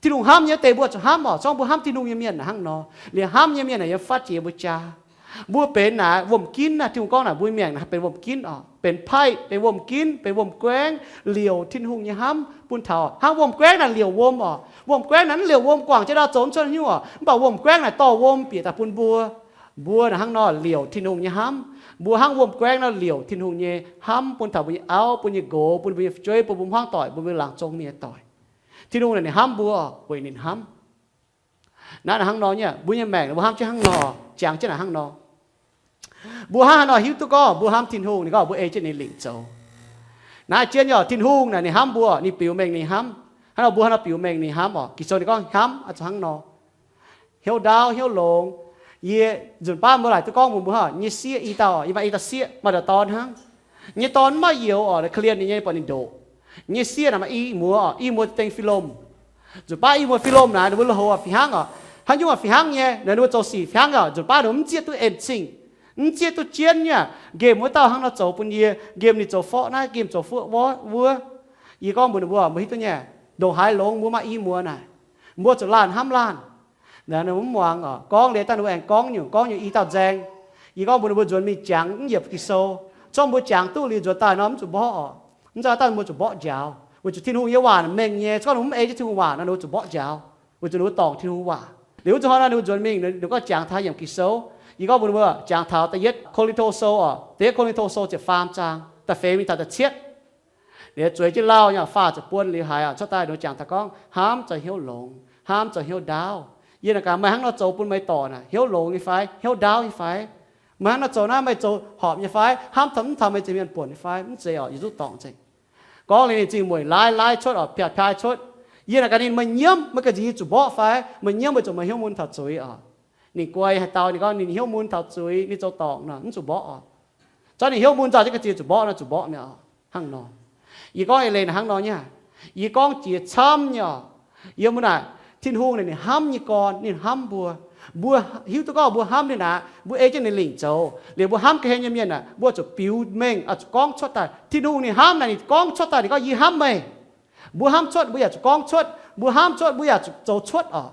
Tin-Hungh hnamv nyei deix mbuo zuqc hnamv oc. Zorngv mbuo hnamv Tin-Hungh nyei mienh naaic hnangv nor. Liemh hnamv nyei mienh naaic yiem fatv jiex yiem mbuo jaa. Mbuo benx naaic wuom-ginv naaic, Tin-Hungh gorngv naaic mbuo mienh naaic benx wuom-ginv oc. Benx paiv, benx wuom-ginv, benx wuom-guaengv, liouc Tin-Hungh nyei hnamv bun taux. Hnangv wuom-guaengv naaic liouc wuom oc. Wuom-guaengv naaic mv liouc wuom guangc jienv ndau zoux mv cuotv haaix nyungc oc. Mv baac wuom-guaengv naaic dorh wuom bieqc daaih bun mbuo. Mbuo naaic hnangv nor liouc Tin-Hungh nyei hnamv. Mbuo hnangv wuom-guaengv nor liouc Tin-Hungh nyei hnamv bun taux mbuo nyei auv, bun nyei nqox, bun mbuo nyei fu'jueiv, bun mbuo hmuangv doic, bun mbuo laangz zong mienh doic. Tin-Hungh naaic ninh hnamv mbuo weic ninh hnamv. Naaiv hnangv nor nyei, mbuo nyei maengc mbuo hnamv jienv hnangv nor, jangx jienv naaic hnangv nor. Mbuo hnangv haaix nor hiuv duqv gorngv mbuo hnamv Tin-Hungh? Ninh gorngv mbuo ei jienv ninh lingc zoux. Naaiv jienv nyei oc, Tin-Hungh naaic ninh hnamv mbuo, ninh biux mengh ninh hnamv. Hnangv nor mbuo hnangv nor biux mengh ninh hnamv oc. Ging-Sou ninh gorngv hnamv oix zuqc hnangv nor, hnyouv ndaauv, hnyouv longx. Yie nzunc baav mbuo laaic duqv gorngv mbuox mbuo, nyei sieqv i dauh, yie maaih i dauh sieqv, maaih dauh dorn hnangv. Nyei dorn mv maaih youz oc, korv-lienh ninh nyei, buatc ninh ndoqc. Nyei sieqv naaic maaih i muoz oc, i muoz dengh fih lomh. Nzunc baav i muoz fih lomh naaic ninh mbuo lui-houx fih hnangv oc, haaix nyungc fih hnangv nyei, ninh mbuo zoux sic fih hnangv oc. Nzunc baav ninh mv zieqv duqv en-zingh, mv zieqv duqv jienv nyei. Nqemh wuov dauh hnangv nor zoux bun yie, nqemh ninh zoux forqv naaiv, nqemh zoux forqv wuov. Yie gorngv mbuox ninh mbuo, mbuo hiuv duqv nyei, ndongc haaix longx mbuo maaih i muoz naaic, mbuo zuqc laanh hnamv laanh. Ninh mv muangx oc, gorngv liuz daaih ninh mbuo aengx gorngv nyungc, gorngv nyungc i dauh nzaeng. Yie gorngv mbuox ninh mbuo nzuonx mingh jangx mv yiepc Ging-Sou. Zorqv mbuo jangx duqv liuz nzuonx daaih nor mv zuqc mborqv oc. Mv zeiz daaih mbuo zuqc mborqv njaaux, weic zuqc Tin-Hungh nyei waac mengh nyei. Zorqv ninh mbuo mv ei jienv Tin-Hungh waac nor ninh mbuo zuqc mborqv njaaux, weic zuqc ninh mbuo dorngc Tin-Hungh waac. Liuz wuov zanc hnoi ninh mbuo nzuonx mingh, ninh gorngv jangx taux yiemc Ging-Sou. Yie gorngv mbuox ninh mbuo jangx taux da'yietv Ko^lin^to Sou oc, da'yietv Ko^lin^to Sou ziepc faam zaang da'feix mingh taux da'cietv. Liuz zueiz jienv lauh nyei, faah ziepc buonc liuz haiz cuotv daaih ninh jangx taux gorngv hnamv zoux hnyouv longx, hnamv zoux hnyouv ndaauv. Yie naaic gaax, meih hnangv nor zoux bun meih dorc naaic hnyouv longx nyei fai hnyouv ndaauv nyei fai? Meih hnangv nor zoux naaiv meih zoux horpc nyei fai? Hnamv taux mv taux meih ziex mienh buonc nyei fai? Mv zeiz oc, yie zuqc dorngc nzengc. Gorngv liuz ninh zingh mueic laaiv laaiv cuotv oc, piaav piaav cuotv. Yie naaic gaax ninh, meih nyiemv, meih ga'nziex yie zuqc mborqv fai? Meih nyiemv, meih zuqc meih hnyouv mun taux zuiz oc. Ninh guai haaix dauh, ninh gorngv ninh hnyouv mun taux zuiz, ninh zoux dorngc nor mv zuqc mborqv oc. Zorqv ninh hnyouv mun nzauh jienv ga'nziex zuqc mborqv nor zuqc mborqv mi'aqv. Hnangv nor, yie gorngv eix leiz naaic hnangv nor nyei. Yie gorngv jiex camv nyei oc. Yiem mbuo naaic, Tin-Hungh naaic ninh hnamv nyei gorn, ninh hnamv mbuo. Mbuo hiuv duqv gorngv mbuo hnamv ninh aqv, mbuo ei jienv ninh lingc zoux. Liuz mbuo hnamv ga'hlen nyei mienh aeqv, mbuo zuqc biux mengh, oix zuqc gorngv cuotv daaih. Tin-Hungh ninh hnamv naaic ninh gorngv cuotv daaih, ninh gorngv, yie hnamv meih. Mbuo hnamv cuotv mbuo yaac zuqc gorngv cuotv, mbuo hnamv cuotv mbuo yaac zuqc zoux cuotv oc.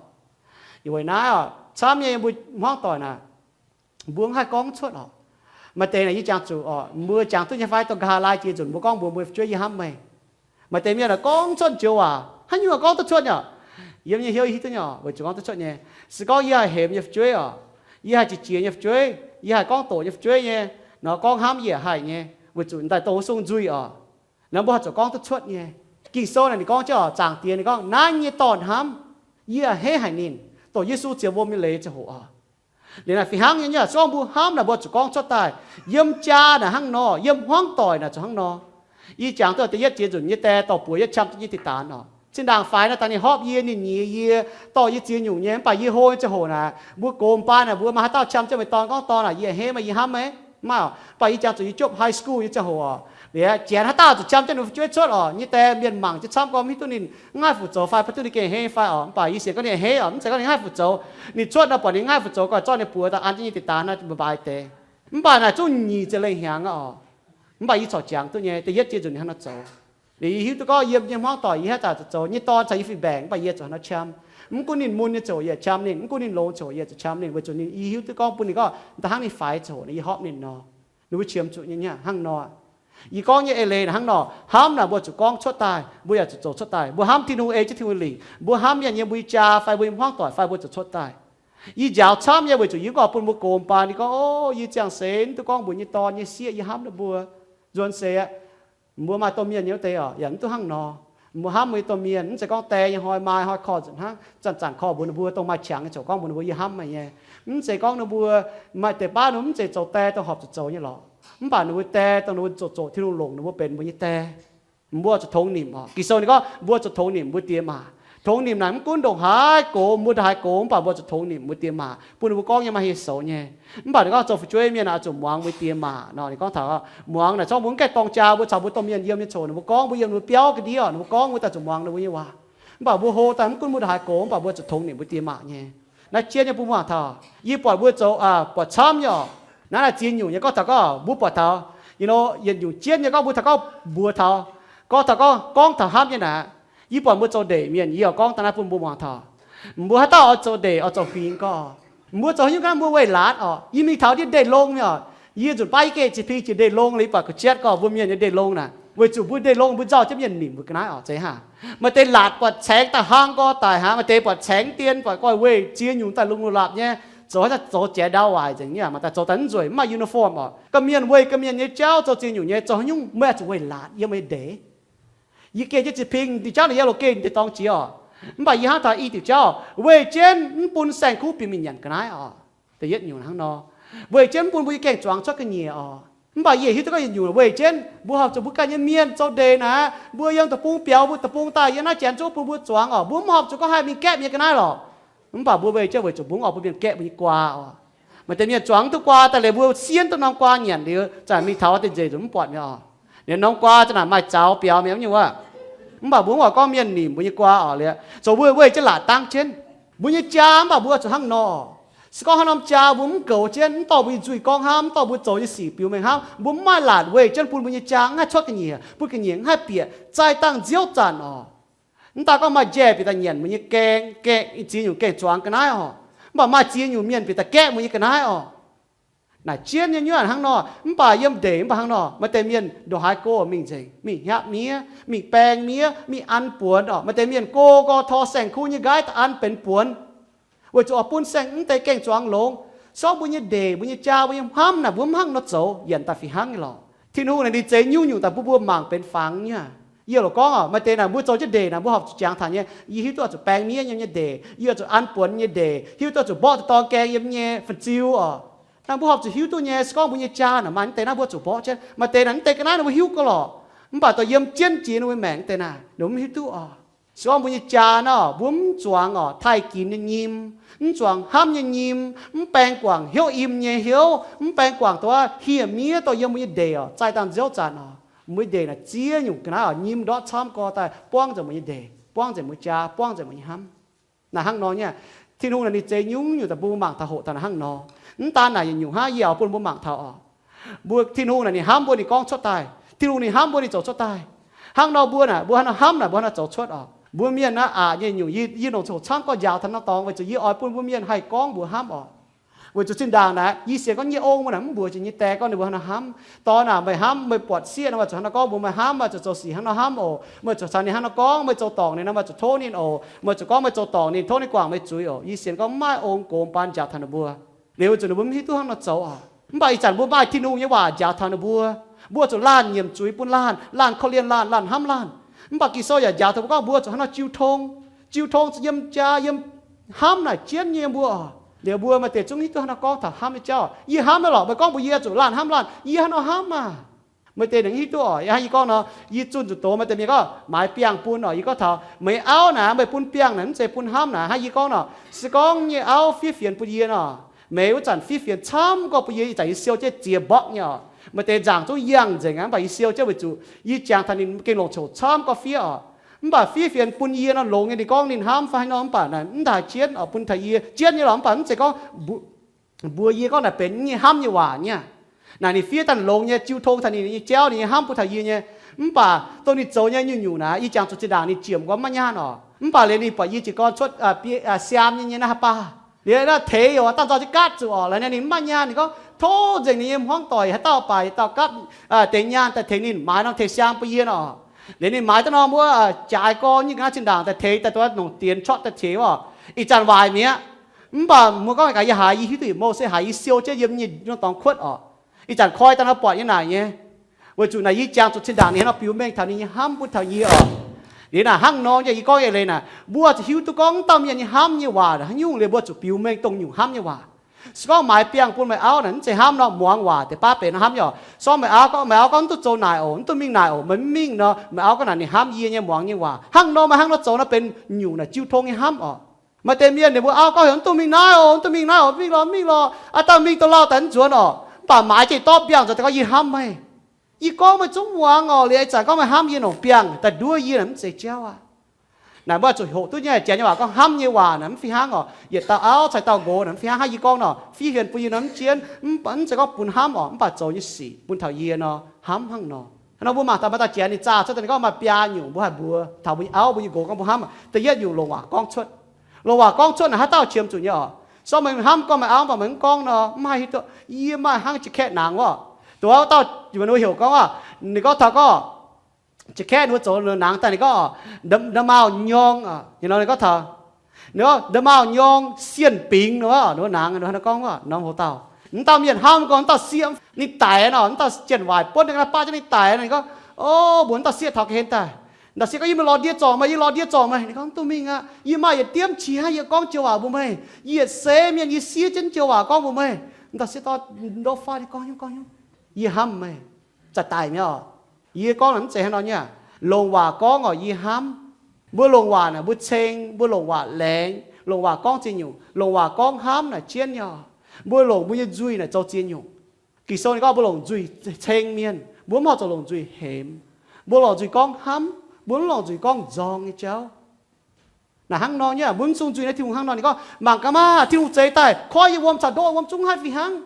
Weic naaiv oc, camv nyei mbuo hmuangv doic naaic, mbuo mv haih gorngv cuotv oc. Maaih deix naaic yie jangx zuqc oc, mbuo jangx duqv nyei fai? Dongh nqa'haav laai jiex nzunc mbuo gorngv mbuox mbuo fu'jueiv, yie hnamv meih. Maaih deix mienh gorngv cuotv joux waac, haaix nyungc gorngv duqv cuotv nyei. Yiem nyei hnyouv hiuv duqv nyei, weic zuqc gorngv duqv cuotv nyei. Se gorngv yie haih hemx nyei fu'jueiv oc, yie haih jiex jiex nyei fu'jueiv, yie haih gorngv doqc nyei fu'jueiv nyei, nor gorngv hnamv yie haih nyei, weic zuqc daaih dongh wuov sung nzuih oc. Nor mbuo haih zuqc gorngv duqv cuotv nyei. Ging-Sou naaic ninh gorngv jienv oc, zaangc Diex ninh gorngv, naaiv nyei dorn hnamv, yie a'hneiv haic ninh. Dongh Yesu ziouc wuom nyei leiz ziangh hoc oc. Liuz naaic fih hnangv nyei, se gorngv mbuo hnamv naaic mbuo zuqc gorngv cuotv daaih. Yiem jaa naaic hnangv nor, yiem hmuangv doic naaic zuqc hnangv nor. Yie jangx duqv da'yietv jiex nzunc nyei die dorh buoz yietv qam jienv nyei diqc daanx oc. Zinh ndaangc faix naaiv daaih ninh hopv yie, ninh nyiex yie, dorh yie ziex nyungc nyei. Mv baac yie hlo nyei ziangh hoc naaic, mbuo gox mbaai naaic mbuo maaih haaix dauh qam jienv meih dorn gorngv, dorn aac, yie a'hneiv meih, yie hnamv meih? Mv maaih oc. Mv baac yie jangx zuqc yie jopv high school nyei ziangh hoc oc, liuz janx haaix dauh zuqc qam jienv ninh fu'jueiv cuotv oc, nyei die mienh mangc jienv camv gorngv mv hiuv duqv ninh, mv haih fu zoux fai, baac duqv ninh gengh a'hneiv fai oc. Mv baac yie sienx gorngv ninh a'hneiv oc, mv zeiz gorngv ninh mv haih fu zoux. Ninh cuotv nor buatc ninh mv haih fu zoux, gorngv zorqv ninh buoz daaih an jienv nyei diqc daanx naaiv mbaai deix. Mv baac naaic zungv nyic ziepc lengh hnyangx oc. Mv baac yie corc jangx duqv nyei, da'yietv jiex nzunc ninh hnangv nor zoux. Liuz yie hiuv duqv gorngv yiem nyei hmuangv doic yie haaix zanc zuqc zoux nyei dorn caux yie fih mbaengc, mv baac yie zuqc hnangv nor qam. Mv gunv ninh mun nyei ziangh hoc yie yaac qam ninh, mv gunv ninh longx ziangh hoc yie zuqc qam ninh, weic zuqc ninh, yie hiuv duqv gorngv bun ninh gorngv da'hnangv ninh faix ziangh hoc naaic yie hopv ninh nor, ninh mbuo qiemx zuqc nyei hnangv nor. Yie gorngv nyei eix leiz naaic hnangv nor, hnamv naaic mbuo zuqc gorngv cuotv daaih, mbuo yaac zuqc zoux cuotv daaih. Mbuo hnamv Tin-Hungh, ei jienv Tin-Hungh lingc, mbuo hnamv mienh nyei, mbuo nyei jaa fai mbuo nyei hmuangv doic fai, mbuo zuqc cuotv daaih. Yie njaaux camv nyei weic zuqc yie mv gorngv bun mbuo gox mbaai, ninh gorngv, o, yie ziangh seix mv duqv gorngv mbuox nyei dorn nyei sieqv yie hnamv ninh mbuo. Nzuonx seix aqv, mbuo maaih domh mienh nyei wuov deix oc, yaac mv duqv hnangv nor. Mbuo hnamv mbuo nyei domh mienh, mv zeiz gorngv die nyei hnoi, maa hnoi korv nzunc hnangv, zanc-zanc korv mbuox ninh mbuo, dongh maaih qangx nyei ziouc gorngv mbuox ninh mbuo, yie hnamv meih nyei. Mv zeiz gorngv ninh mbuo maaih deix baav ninh mv zeiz zoux die dongh horpc zuqc zoux nyei lorqc. Mv baac ninh mbuo die dongh ninh mbuo zoqc zoqc Tin-Hungh longc ninh mbuo benx mbuo nyei die. Mbuo zuqc tongx nimc oc. Ging-Sou ninh gorngv mbuo zuqc tongx nimc mbuo diex maac. Tongx nimc naaic mv gunv ndongc haaix gox, mbuo ndongc haaix gox, mv baac mbuo zuqc tongx nimc mbuo diex maac, bun ninh mbuo gorngv nyei maaih heh soux nyei. Mv baac ninh gorngv zoux fu'jueiv mienh naaic oix zuqc muangx mbuo diex maac nor. Ninh gorngv taux muangx naaic, zorqv mbuo mv gaengh dorng jaa, mbuo caux mbuo domh mienh yiem nyei ziouc ninh mbuo gorngv, mbuo yiem ninh mbuo biauv ga'ndiev oc, ninh mbuo gorngv mbuo daaih zuqc muangx ninh mbuo nyei waac. Mv baac mbuo hlo daaih mv gunv mbuo ndongc haaix gox, mv baac mbuo zuqc tongx nimc mbuo diex maac nyei. Naaiv jienv nyei bun mbuo mangc taux, yie buatc mbuo zoux, buatc camv nyei oc. Naaiv naaic ziex nyungc nyei gorngv taux gorngv mbuo buatc taux, you know, yietc nyungc jienv nyei gorngv mbuo taux gorngv mbuox taux, gorngv taux gorngv, gorngv taux hnamv nyei naaic, yie buatc mbuo zoux ndeic mienh, yie oix gorngv daaih naaiv bun mbuo muangx taux. Mbuo haaix dauh oix zoux ndeic, oix zoux huingx gorngv, mbuo zoux haaix nyungc ganh mbuo weih laatc oc. Yie mingh taux ndiev ndeic-long nyei oc. Yie nzunc baav yie gengh ziex ping jiex ndeic-long liuz, buatc ga'cietv gorngv mbuo mienh nyei ndeic-long naaic, weic zuqc mbuo ndeic-long mbuo nzauh jienv mienh nimc mbuo ga'naaiv oc, zeiz hnangv. Maaih deix laatc buatc caengx daaih hnangv gorngv daic hnangv, maaih deix buatc caengx dien, buatc gorngv weih ziex nyungc daaih lungh lungh lapc nyei. Zoux haaix zanc zoux jaaix ndau waaic nzengc nyei, maaih daaih zoux daaih mv nzueic, mv maaih uniform oc. Gorqv-mienh weih gorqv-mienh nyei jauv zoux ziex nyungc nyei, zoux haaix nyungc meih oix zuqc weih laatc yiem meih ndeic. Yie gengh jienv ziex ping diuh jauv naaic, yie loz-gengh deix dorng jiex oc. Mv baac yie hnangv taux i diuc jauv, weih jienv mv bun saeng-kuv bieqc mingh nyanc ga'naaiv oc. Da'yietv nyungc hnangv nor, weih jienv mv bun mbuo nyei gaeng-zuangx cuotv ga'nyiec oc. Mv baac yie hiuv duqv gorngv yietc nyungc weih jienv mbuo horpc zuqc mbuo ganh nyei mienh zoux ndeic naaic, mbuo yiem deic-bung biaux, mbuo deic-bung daaih yiem naaiv janx zuov bun mbuo zuangx oc, mbuo mv horpc zuqc gorngv haih mingh gaeqv mbuo nyei ga'naaiv lorqc. Mv baac mbuo weih jienv weic zuqc mbuo mv oix bun mienh gaeqv mbuo nyei guaa oc. Maaih deix mienh zuangx mv duqv guaa daaih liuz, mbuo sienh duqv norm guaa nyanc liuz, zanc mingh taux deix nzeic zuqc mv buatc mi'aqv oc. Liuz norm guaa zanc naaic maaih zaux biaux mi'aqv nyungc wuov. Mv baac mbuo mv oix gorngv mienh nimc mbuo nyei guaa oc. Liuz zoux mbuo weih jienv laatc dangv jienv mbuo nyei jaa, mv baac mbuo zuqc hnangv nor. Se gorngv haaix norm jaa mbuo mv goux jienv, mv dorh mbuo nyei nzuih gorngv hnamv, mv dorh mbuo zoux nyei sic biux mengh hnamv, mbuo mv maaih laatc weih jienv bun mbuo nyei jaa mv haih cuotv ga'nyiec, bun ga'nyiec mv haih bieqc, zaih dangh nziouv zanc oc. Mv daaih gorngv maaih njaih bieqc daaih nyanc mbuo nyei gaeng, gaeng ziex nyungc gaeng-zuangx ga'naaiv oc. Mv baac maaih ziex nyungc mienh bieqc daaih gaeqv mbuo nyei ga'naaiv oc. Naaic jienv nyei nyuoqc hnangv nor, mv baac yiem ndeic mv baac hnangv nor, maaih deix mienh ndongc haaix go mingh nzengc, mingh hnyapv miev, mingh baeng miev, mingh an buonx oc. Maaih deix mienh go gorx tor saeng-kuv nyei nqaiv daaih an benx buonx, weic zuqc oix bun saeng mv deix gaeng-zuangx longx. Se gorngv mbuo nyei ndeic, mbuo nyei jaa, mbuo nyei hnamv naaic, mbuo mv hnangv nor zoux, yaac daaih fih hnangv nyei lorqc. Tin-Hungh naaic ninh zeix nyungc-nyungc daaih bun mbuo mangc benx fangx nyei. Yie loz gorngv oc, maaih deix naaic mbuo zoux jienv ndeic naaic, mbuo horpc zuqc jangx taux nyei, yie hiuv duqv oix zuqc baeng miev yiem nyei ndeic, yie oix zuqc an buonx nyei ndeic, hiuv duqv oix zuqc mborqv deix dorng gaeng yiem nyei fin-ziu oc. Naaiv mbuo horpc zuqc hiuv duqv nyei. Se gorngv mbuo nyei jaa naaic maaih mv deix naaiv mbuo zuqc mborqv jienv, maaih deix naaic mv deix ga'naaiv naaic mbuo hiuv gau lorqc, mv baac dorh yiem jienv jiex ninh mbuo maengc mv deix naaic ninh mbuo mv hiuv duqv oc. Se gorngv mbuo nyei jaa naaic mbuo mv zuangx oc, taaih ginx nyei nyim, mv zuangx hnamv nyei nyim, mv baeng guangc hnyouv im nyei hnyouv, mv baeng guangc dongh hieh miev dorh yiem mbuo nyei ndeic oc, zaih dangh nziouv zanc oc, mbuo nyei ndeic naaic ziex nyungc ga'naaiv oc, nyim ndortv camv gorx daaih buangv nzengc mbuo nyei ndeic, buangv nzengc mbuo jaa, buangv nzengc mbuo nyei hnamv. Naaic hnangv nor nyei, Tin-Hungh naaic ninh zeix nyungc-nyungc daaih bun mbuo mangc taux hoqc taux naaic hnangv nor. Mv daan naaic yietc nyungc hnangv, yie oix bun mbuo mangc taux oc, mbuo Tin-Hungh naaic ninh hnamv mbuo, ninh gorngv cuotv daaih. Tin-Hungh ninh hnamv mbuo, ninh zoux cuotv daaih. Hnangv nor mbuo naaic, mbuo hnangv nor hnamv naaic, mbuo hnangv nor zoux cuotv oc. Mbuo mienh naaiv aqc nyei nyungc, yie, yie longc hoqc camv gorx njaaux taux norm dorngx weic zuqc yie oix bun mbuo mienh haih gorngv mbuox hnamv oc. Weic zuqc zinh ndaangc naaic yie sienx gorngv nyei ong mbuo naaic mv mbuox jiex nyei die gorngv ninh mbuo hnangv nor hnamv. Dorh naaic meih hnamv, meih buatc sieqv nor meih zuqc hnangv nor gorngv mbuox meih hnamv, meih zuqc zoux sic hnangv nor hnamv oc. Meih zuqc caux ninh hnangv nor gorngv, meih zoux dorngc ninh nor meih zuqc tov ninh oc. Meih zuqc gorngv meih zoux dorngc ninh tov ninh guangc meih zuiz oc. Yie sienx gorngv mv maaih ong gox baan njaaux taux ninh mbuo. Liuz weic zuqc ninh mbuo mv hiuv duqv hnangv nor zoux oc. Mv baac ih zanc mbuo maaih Tin-Hungh nyei waac njaaux taux ninh mbuo, mbuo zuqc laanh nyiemc zuiz bun laanh, laanh korv-lienh laanh, laanh hnamv laanh. Mv baac Ging-Sou yaac njaaux taux mbuo gorngv mbuo zuqc hnangv nor jiu tong, jiu tong yiem jaa yiem hnamv naaic jienv nyei yiem mbuo oc. Liuz mbuo maaih deix zungv hiuv duqv hnangv nor gorngv taux hnamv nyei jauv. Yie hnamv naaiv lorqc, meih gorngv mbuox yie zuqc laanh hnamv laanh, yie hnangv nor hnamv aqv. Maaih deix ninh hiuv duqv oc. Yie hnangv yie gorngv nor, yie zunh zuqc doz maaih deix mienh gorngv maaiz biangh bun oc. Yie gorngv taux meih auv naaic, meih bun biangh naaic mv zeiz bun hnamv naaic. Hnangv yie gorngv nor, se gorngv nyei auv fiev fienx bun yie nor, meih wuov zanc fiev fienx camv gorx bun yie, ih zanc yie siou jienv ziex mbokv nyei oc. Maaih deix nzaangc zungv yangh nzengc aqv, mv baac yie siou jienv weic zuqc yie jangx taux ninh gengh longc coc camv gorx fiev oc. Mv baac fiev fienx bun yie nor longx nyei, ninh gorngv ninh hnamv fai haaix nor, mv baac naaic mv daaih jienv oc, bun taux yie jienv nyei lorqc. Mv baac mv zeiz gorngv mbuox yie gorngv naaic benx nyei hnamv nyei waac nyei. Naaic ninh fiev daaih longx nyei, jiu tong taux ninh nyei jauv, ninh nyei hnamv bun taux yie nyei. Mv baac dongh ninh zoux nyei nyungc-nyungc naaic, yie jangx zuqc zinh ndaangc ninh ziemc nqoi mv maaih nyaanh oc. Mv baac liuz ninh buatc yie jiez gorn cuotv siaam nyei nyei naaiv haaix baac, liuz naaiv teix youc dangh nzauh jienv gaatv zuqc oc. Liuz ninh mv maaih nyaanh, ninh gorngv tov nzengc ninh nyei hmuangv doic haaix dauh baac dauh gapv deix nyaanh daaih tengx ninh maaiz norm tengx siaam bun yie oc. Liuz ninh maaiz daaih nor mbuo jaaix gorn nyei ga'naaiv zinh ndaangc daaih tengx daaih duqv longc dienx corc daaih tengx oc. Ih zanc waaic mi'aqv. Mv baac mbuo gorngv gaax yie haiz, yie hiuv duqv yietc mouh se haiz yie siou jienv yiem nyei norm dorngx kuotv oc. Ih zanc koi daaih nor buatc nyei naaic nyei. Weic zuqc naaic yie jangx zuqc zinh ndaangc ninh haaix nor biux mengh taux ninh nyei hnamv bun taux yie oc. Liuz naaic hnangv nor nyei yie gorngv eix leiz naaic, mbuo zuqc hiuv duqv gorngv dauh mienh nyei hnamv nyei waac haaix nyungc liuz mbuo zuqc biux mengh dongh nyungc hnamv nyei waac. Se gorngv maaiz biangh bun meih auv naaic mv zeiz hnamv nor, muangx waac deix baav benx nor hnamv nyei oc. Se gorngv meih auv gorngv, meih auv gorngv mv duqv zoux naaic oc, mv duqv mingh naaic oc, meih mv mingh nor, meih auv gorngv naaic ninh hnamv yie nyei, muangx nyei waac. Hnangv nor meih hnangv nor zoux nor benx nyungc naaic jiu tong nyei hnamv oc. Maaih deix mienh ninh mbuo auv gorngv heuc mv duqv mingh naaiv oc, mv duqv mingh naaiv oc, mingh lorh, mingh lorh, aa, dauh mingh dongh lauh daaih mv nzuonx oc. Mv baac maaiz jienv dorv biangh nzuonx daaih gorngv yie hnamv meih. Yie gorngv meih zungv muangx oc, liuz ih zanc gorngv meih hnamv yie longc biangh daaih nduov yie naaic mv zeiz jauv aqv. Naaic mbuo zuqc hoqc duqv nyei, janx nyei waac gorngv hnamv nyei waac naaic mv fih hnangv oc. Yietc dauh auv caux dauh nqox naaic mv fih hnangv. Hnangv yie gorngv nor, fiev fienx bun yie nor mv jienv, mv zeiz gorngv bun hnamv oc, mv baac zoux nyei sic bun taux yie nor hnamv hnangv nor. Hnangv nor mbuo mangc taux maaih dauh janx ninh zaah cuotv daaih ninh gorngv maaih biaa nyungc mbuo haih mbuox taux mbuo nyei auv mbuo nyei nqox gorngv mbuo hnamv. Da'yietv nyungc longc waac gorngv cuotv. Longc waac gorngv cuotv naaic haaix dauh qiemx zuqc nyei oc. Se gorngv meih hnamv gorngv meih auv mv baac meih mv gorngv nor, mv haih hiuv duqv yie maaih hnangv jiex kaeqv nangx oc. Dongh wuov dauh mbuo heuc gorngv oc, ninh gorngv taux gorngv jiex kaeqv ninh mbuo zoux nangx daaih ninh gorngv, nda maauh nyorng, ninh gorngv taux, Ninh gorngv, nda'maauh nyorng sienh bingx nor, nor nangx, nor gorngv wuov norm hoc dauh. M'dauh mienh hnamv gorngv m'dauh sieqv, ninh daic nor, m'dauh jien waaic buonv ninh ga'naaiv baav jienv ninh daic nor, ninh gorngv, o, mbuox m'dauh sieqv taux ga'hlen daaih. M'dauh sieqv gorngv, yie meih lorz ndie zorc meih, yie lorz ndie zorc meih. Ninh gorngv, duqv mingh aqv, yie maaih yietc diemv qiex hnangv yie gorngv joux waac mbuox meih. Yie yietc seix mienh yie siev jienv joux waac gorngv mbuox meih. M'dauh sieqv dorh ndorv faatv gorngv nyungc, gorngv nyungc, yie hnamv meih, za'gengh daic mi'aqv oc. Yie gorngv naaic mv zeiz hnangv nor nyei. Longc waac gorngv oc, yie hnamv. Mbuo longc waac naaic mbuo ceng, mbuo longc waac laengz, longc waac gorngv ziex nyungc. Longc waac gorngv hnamv naaic jienv nyei oc. Mbuo longc mbuo nyei nzuih naaic zoux ziex nyungc. Ging-Sou ninh gorngv mbuo longc nzuih ceng mienh, mbuo mv horpc zuqc longc nzuih hemx. Mbuo longc nzuih gorngv hnamv, mbuo mv longc nzuih gorngv nzorng nyei jauv. Naaic hnangv nor nyei, mbuo mv sung nzuih naaiv Tin-Hungh hnangv nor. Ninh gorngv, mangc gaax maah, Tin-Hungh zeix daaih koiv yie wuom caux ndoqv wuom zungv haih fih hnangv.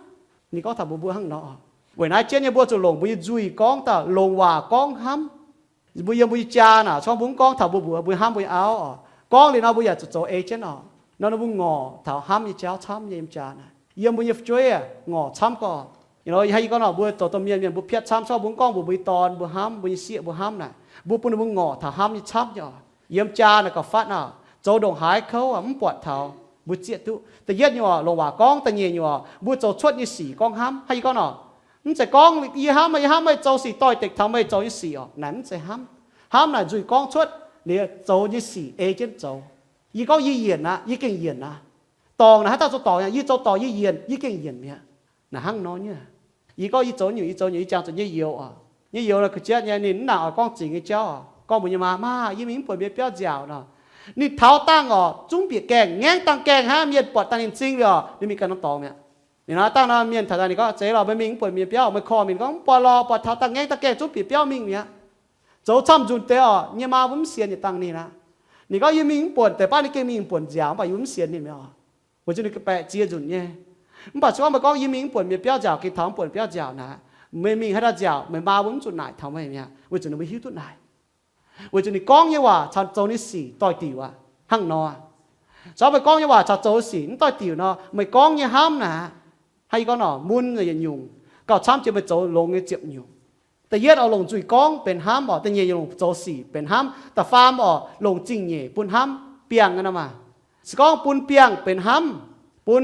Ninh gorngv taux mbuo, mbuo hnangv nor. Weic naaiv jienv nyei mbuo zuqc longc mbuo nyei nzuih gorngv daaih, longc waac gorngv hnamv. Mbuo yiem mbuo nyei jaa naaic, se gorngv mbuo mv gorngv taux mbuo mbuox, mbuo hnamv mbuo nyei auv oc, gorngv liuz nor mbuo yaac zuqc zoux ei jienv oc. Nor, nor mbuo ngorc taux hnamv nyei jauv camv nyei yiem jaa naaic. Yiem mbuo nyei fu'jueiv ngorc camv gorqv. Hnangv yie gorngv nor, mbuo zoux domh mienh, mienh mbuo piatv camv, se gorngv mbuo mv gorngv mbuox mbuo nyei dorn mbuo hnamv, mbuo nyei sieqv mbuo hnamv naaic, mbuo bun ninh mbuo ngorc taux hnamv nyei camv nyei oc. Yiem jaa naaic gauh fatv naaic, zoux ndongc haaix kouv mv buatc taux mbuo zieqv duqv. Da'yietv nyungc oc, longc waac gorngv. Da'nyeic nyungc oc, mbuo zoux cuotv nyei sic gorngv hnamv. Hnangv yie gorngv nor, mv zeiz gorngv yie hnamv meih, yie hnamv meih zoux sic doix-dekc taux meih zoux nyei sic oc. Naaic mv zeiz hnamv. Hnamv naaic nzuih gorngv cuotv liuz zoux nyei sic ei jienv zoux. Yie gorngv yie yienc aqv, yie gengh yienc aqv. Dorngc naaic haaix dauh zoux dorngc nyei? Yie zoux dorngc yie yienc, yie gengh yienc mi'aqv. Naaic hnangv nor nyei. Yie gorngv yie zoux nyungc, yie zoux nyungc, yie jangx zuqc nyei youz oc. Nyei youz naaic ga'jatv nyei, ninh mv nangc oix gorngv zingx nyei jauv oc. Gorngv mbuox nyei maa, maa, yie mingh mv buonc mienh biauv nziaauc nor. Ninh taux dangh oc, zungv bieqc gaengh, ngaengv dangh gaengh hnangv, mienh buatc dangh ninh m'zing liuz oc, ninh mingh ganh norm dorngx mi'aqv. Ninh nor dangh nor mienh taux daaih ninh gorngv, zeiz lorqc, meih mingh mv buonc mienh biauv, meih korv mingh gorngv mv buatc lorqc, buatc taux dangh ngaengv dangh gaengh zungv bieqc biauv mingh mi'aqv. Zoux camv nzunc deix oc, nyei maa mbuo mv sienx yietc dangh ninh aqv. Ninh gorngv yie mingh mv buonc deix baav ninh gengh mingh buonc nziaauc, mv baac yie mv sienx ninh mi'aqv. Weic zuqc ninh ga'baeqc ziex nzunc nyei. Mv baac se gorngv meih gorngv yie mingh mv buonc mienh biauv nziaauc, gengh taux mv buonc biauv nziaauc naaic, meih mingh haaix dauh nziaauc, meih maa mbuo mv zuqc naaic taux meih mi'aqv, weic zuqc ninh mbuo hiuv duqv naaic. Weic zuqc ninh gorngv nyei waac caux zoux nyei sic doix-diuc aqv. Hnangv nor, se gorngv meih gorngv nyei waac caux zoux nyei sic mv doix-diuc nor, meih gorngv nyei hnamv naaic, hnangv yie gorngv nor, mun yietc nyungc gauh camv jiex meih zoux longx nyei ziepc nyungc. Da'yietv oc, longc nzuih gorngv benx hnamv oc. Da'nyeic nyungc longc zoux sic benx hnamv. Da'faam oc, longc zingh nyeic bun hnamv. Biangh naaiv maah, se gorngv bun biangh benx hnamv, bun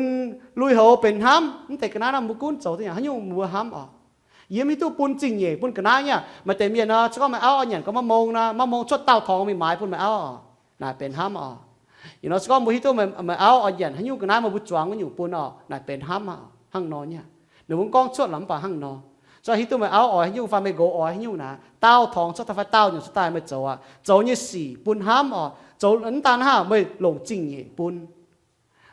lui-houx benx hnamv, mv deix ga'naaiv naaiv mbuo gunv zoux duqv yaac haaix nyungc mbuo hnamv oc. Yie mv hiuv duqv bun zingh nyeic bun ga'naaiv nyei. Maaih deix mienh nor, se gorngv meih auv oix nyanc gau maiv mong nor, maiv mong cuotv daauh torngx mingh maaiz bun meih auv oc. Naaic benx hnamv oc. Ih nor se gorngv mbuo hiuv duqv meih auv oix nyanc haaix nyungc ga'naaiv, meih mbuo zuangx wuov nyungc bun oc. Naaic benx hnamv aqv. Hnangv nor nyei. Ninh mbuo mv gorngv cuotv lorqc, mv baac hnangv nor. Se gorngv hiuv duqv meih auv oix haaix nyungc fai meih ngox oix haaix nyungc naaic, daauh torngx cuotv daaih fai daauh nyungc cuotv daaih meih zoux aqv, zoux nyei sic bun hnamv oc. Zoux mv daan hnangv, meih longc zingh nyeic bun.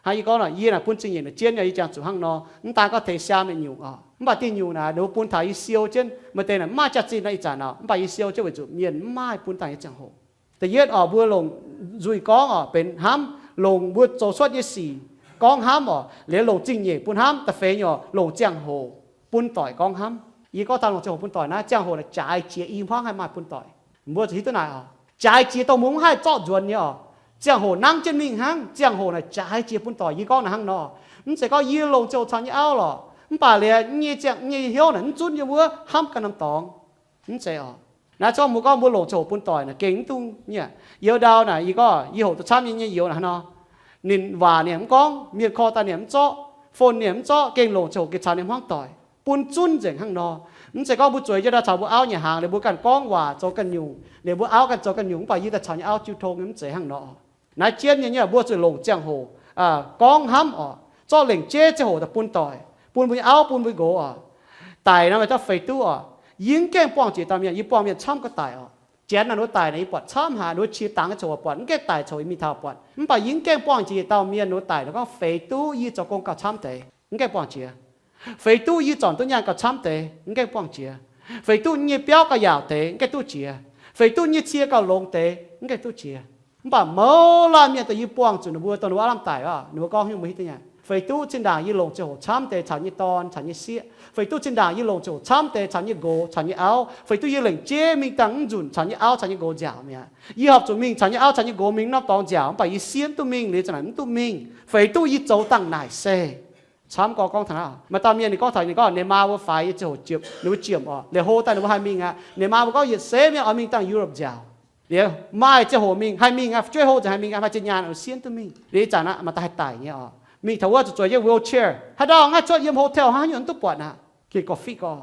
Hnangv yie gorngv nor, yie naaic bun zingh nyeic naaic jienv nyei, yie jangx zuqc hnangv nor. Mv daan gorngv teix siaam yietc nyungc oc, mv baac dieh nyungc naaic ninh mbuo bun taux yie siou jienv. Maaih deix naaic mv maaih jaax-zinh nor, ih zanc oc, mv baac yie siou jienv weic zuqc mienh mv maaih bun dangh nyei ziangh hoc. Da'yietv oc, mbuo longc nzuih gorngv oc benx hnamv, longc mbuo zoux cuotv nyei sic gorngv hnamv oc. Liuz longc zingh nyeic bun hnamv. Da'feix nyungc oc, longc ziangh hoc bun doic gorngv hnamv. Yie gorngv dangh longc ziangh hoc bun doic naaiv, ziangh hoc naaic jaaix jiex i hmuangv haih maaih bun doic. Mbuo zuqc hiuv duqv naaic oc. Jaaix jiex dongh mbuo mv haih zorqv nzuonx nyei oc. Ziangh hoc nangv jienv mingh hnangv. Ziangh hoc naaic jaaix jiex bun doic. Yie gorngv naaic hnangv nor, mv zeiz gorngv yie longc ziangh hoc caux nyei auv lorqc, mv baac liuz nyei ziangh, nyei hnyouv naaic mv zunv yie wuov hnamv ganh norm dorngx. Mv zeiz oc. Naaiv se gorngv mbuo gorngv mbuo longc ziangh hoc bun doic naaic gengh mv duqv nyei. Youz ndau naaic, yie gorngv yie hoqc duqv camv nyei, nyei youz naaic hnangv nor. Ninh waac ninh mv gorngv, mienh korv daaih ninh mv zorqv, phone ninh mv zorqv, gengh longc ziangh hoc gengh caux ninh hmuangv doic, bun zunv nzengc hnangv nor. Mv zeiz gorngv mbuo zueiz jienv daaih caux mbuo auv nyanc hnaangx liuz mbuo ganh gorngv waac zoux ganh nyungc, liuz mbuo auv ganh zoux ganh nyungc, mv baac yie daaih caux nyei auv jiu tong nyei, mv zeiz hnangv nor. Naaiv jienv nyei, nyei mbuo zuqc longc ziangh hoc gorngv hnamv oc, zorqv lengc jeiv ziangh hoc daaih bun doic, bun mbuo nyei auv, bun mbuo nqox oc. Daic nor maaih dauh feix duqv oc. Yie mv gaengh buangh jiex dauh mienh, yie buangh mienh camv gauh daic oc. Janx naaic ninh mbuo daic naaic yie buatc camv haic, ninh mbuo qiex dangx nyei ziangh hoc buatc, mv gaengh daic ziangh hoc yie mingh taux buatc. Mv baac yie mv gaengh buangh jiex dauh mienh, ninh mbuo daic ninh gorngv feix duqv yie zoux gong gauh camv deix, mv gaengh buangh jiex. Feix duqv yie zornc duqv nyaanh gauh camv deix, mv gaengh buangh jiex. Feix duqv nyei biauv gauh yaauc deix, mv gaengh duqv jiex. Feix duqv nyei cie gauh longx deix, mv gaengh duqv jiex. Mv baac mouz laanh mienh dongh yie buangh zuqc ninh mbuo, dongh ninh mbuo aav lamh daic oc, ninh mbuo gorngv nyungc mbuo hiuv duqv nyei. Feix duqv zinh ndaangc yie longc ziangh hoc camv deix caux nyei dorn, caux nyei sieqv. Feix duqv zinh ndaangc yie longc ziangh hoc camv deix caux nyei nqox, caux nyei auv. Feix duqv yie lengc jeiv mingh dangh mv nzunc caux nyei auv caux nyei nqox nziaauc mi'aqv. Yie horpc zuqc mingh caux nyei auv caux nyei nqox mingh norm dorngx nziaauc, mv baac yie siev mv duqv mingh, liuz zinh ndaangc mv duqv mingh. Feix duqv yie zoux dangh naaic se camv gorngv, gorngv taux naaiv, maaih dauh mienh ninh gorngv taux ninh gorngv ninh maa mbuo faix yie ziangh hoc ziepc, ninh mbuo ziepc oc, liuz hlo daaih ninh mbuo haih mingh aqv. Ninh maa mbuo gorngv yietc seix mienh oix mingh dangh Europe nziaauc. Liuz maaih ziangh hoc mingh, haih mingh aqv, fu'jueiv hlo nzengc haih mingh aqv, maaih zinh nyaanh sienv duqv mingh. Liuz ih zanc aqv, maaih daaih haih daic nyei oc. Mingh taux wuov zuqc zueiz jienv wheelchair, haaix dauh ngaih cuotv yiem hotel hnangv, haaix nyungc mv duqv buatc aqv. Gengh gorqv-fiqv gorx,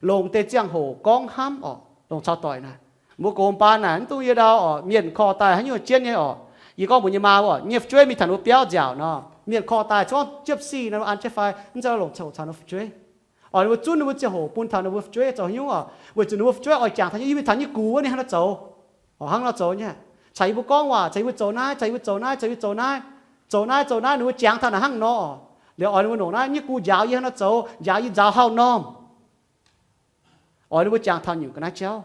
longc deix ziangh hoc gorngv hnamv oc, longc caux doic naaic. Mbuo gox baan naaic mv dungx yie ndau oc, mienh korv daaih haaix nyungc jienv nyei oc. Yie gorngv mbuox nyei maa oc, nyei fu'jueiv mingh taux ninh mbuo biauv nziaauc nor, mienh korv daaih gorngv jiepv sic nor, an jienv fai mv zeiz, longc ziangh hoc caux ninh mbuo fu'jueiv. Oix ninh mbuo zunv ninh mbuo ziangh hoc bun taux ninh mbuo fu'jueiv zoux haaix nyungc oc. Weic zuqc ninh mbuo fu'jueiv oix jangx taux nyei, yie mingh taux nyei gux wuov ninh hnangv nor zoux, oc, hnangv nor zoux nyei. Caux yie mbuo gorngv waac, caux yie mbuo zoux naaiv, caux yie mbuo zoux naaiv, caux yie mbuo zoux naaiv, zoux naaiv, zoux naaiv, ninh mbuo jangx taux naaic hnangv nor oc. Liuz oix ninh mbuo longc naaiv nyei gux njaaux yie hnangv nor zoux, njaaux yie nzaaux hauh normh. Oix ninh mbuo jangx taux nyungc ga'naaiv jauv.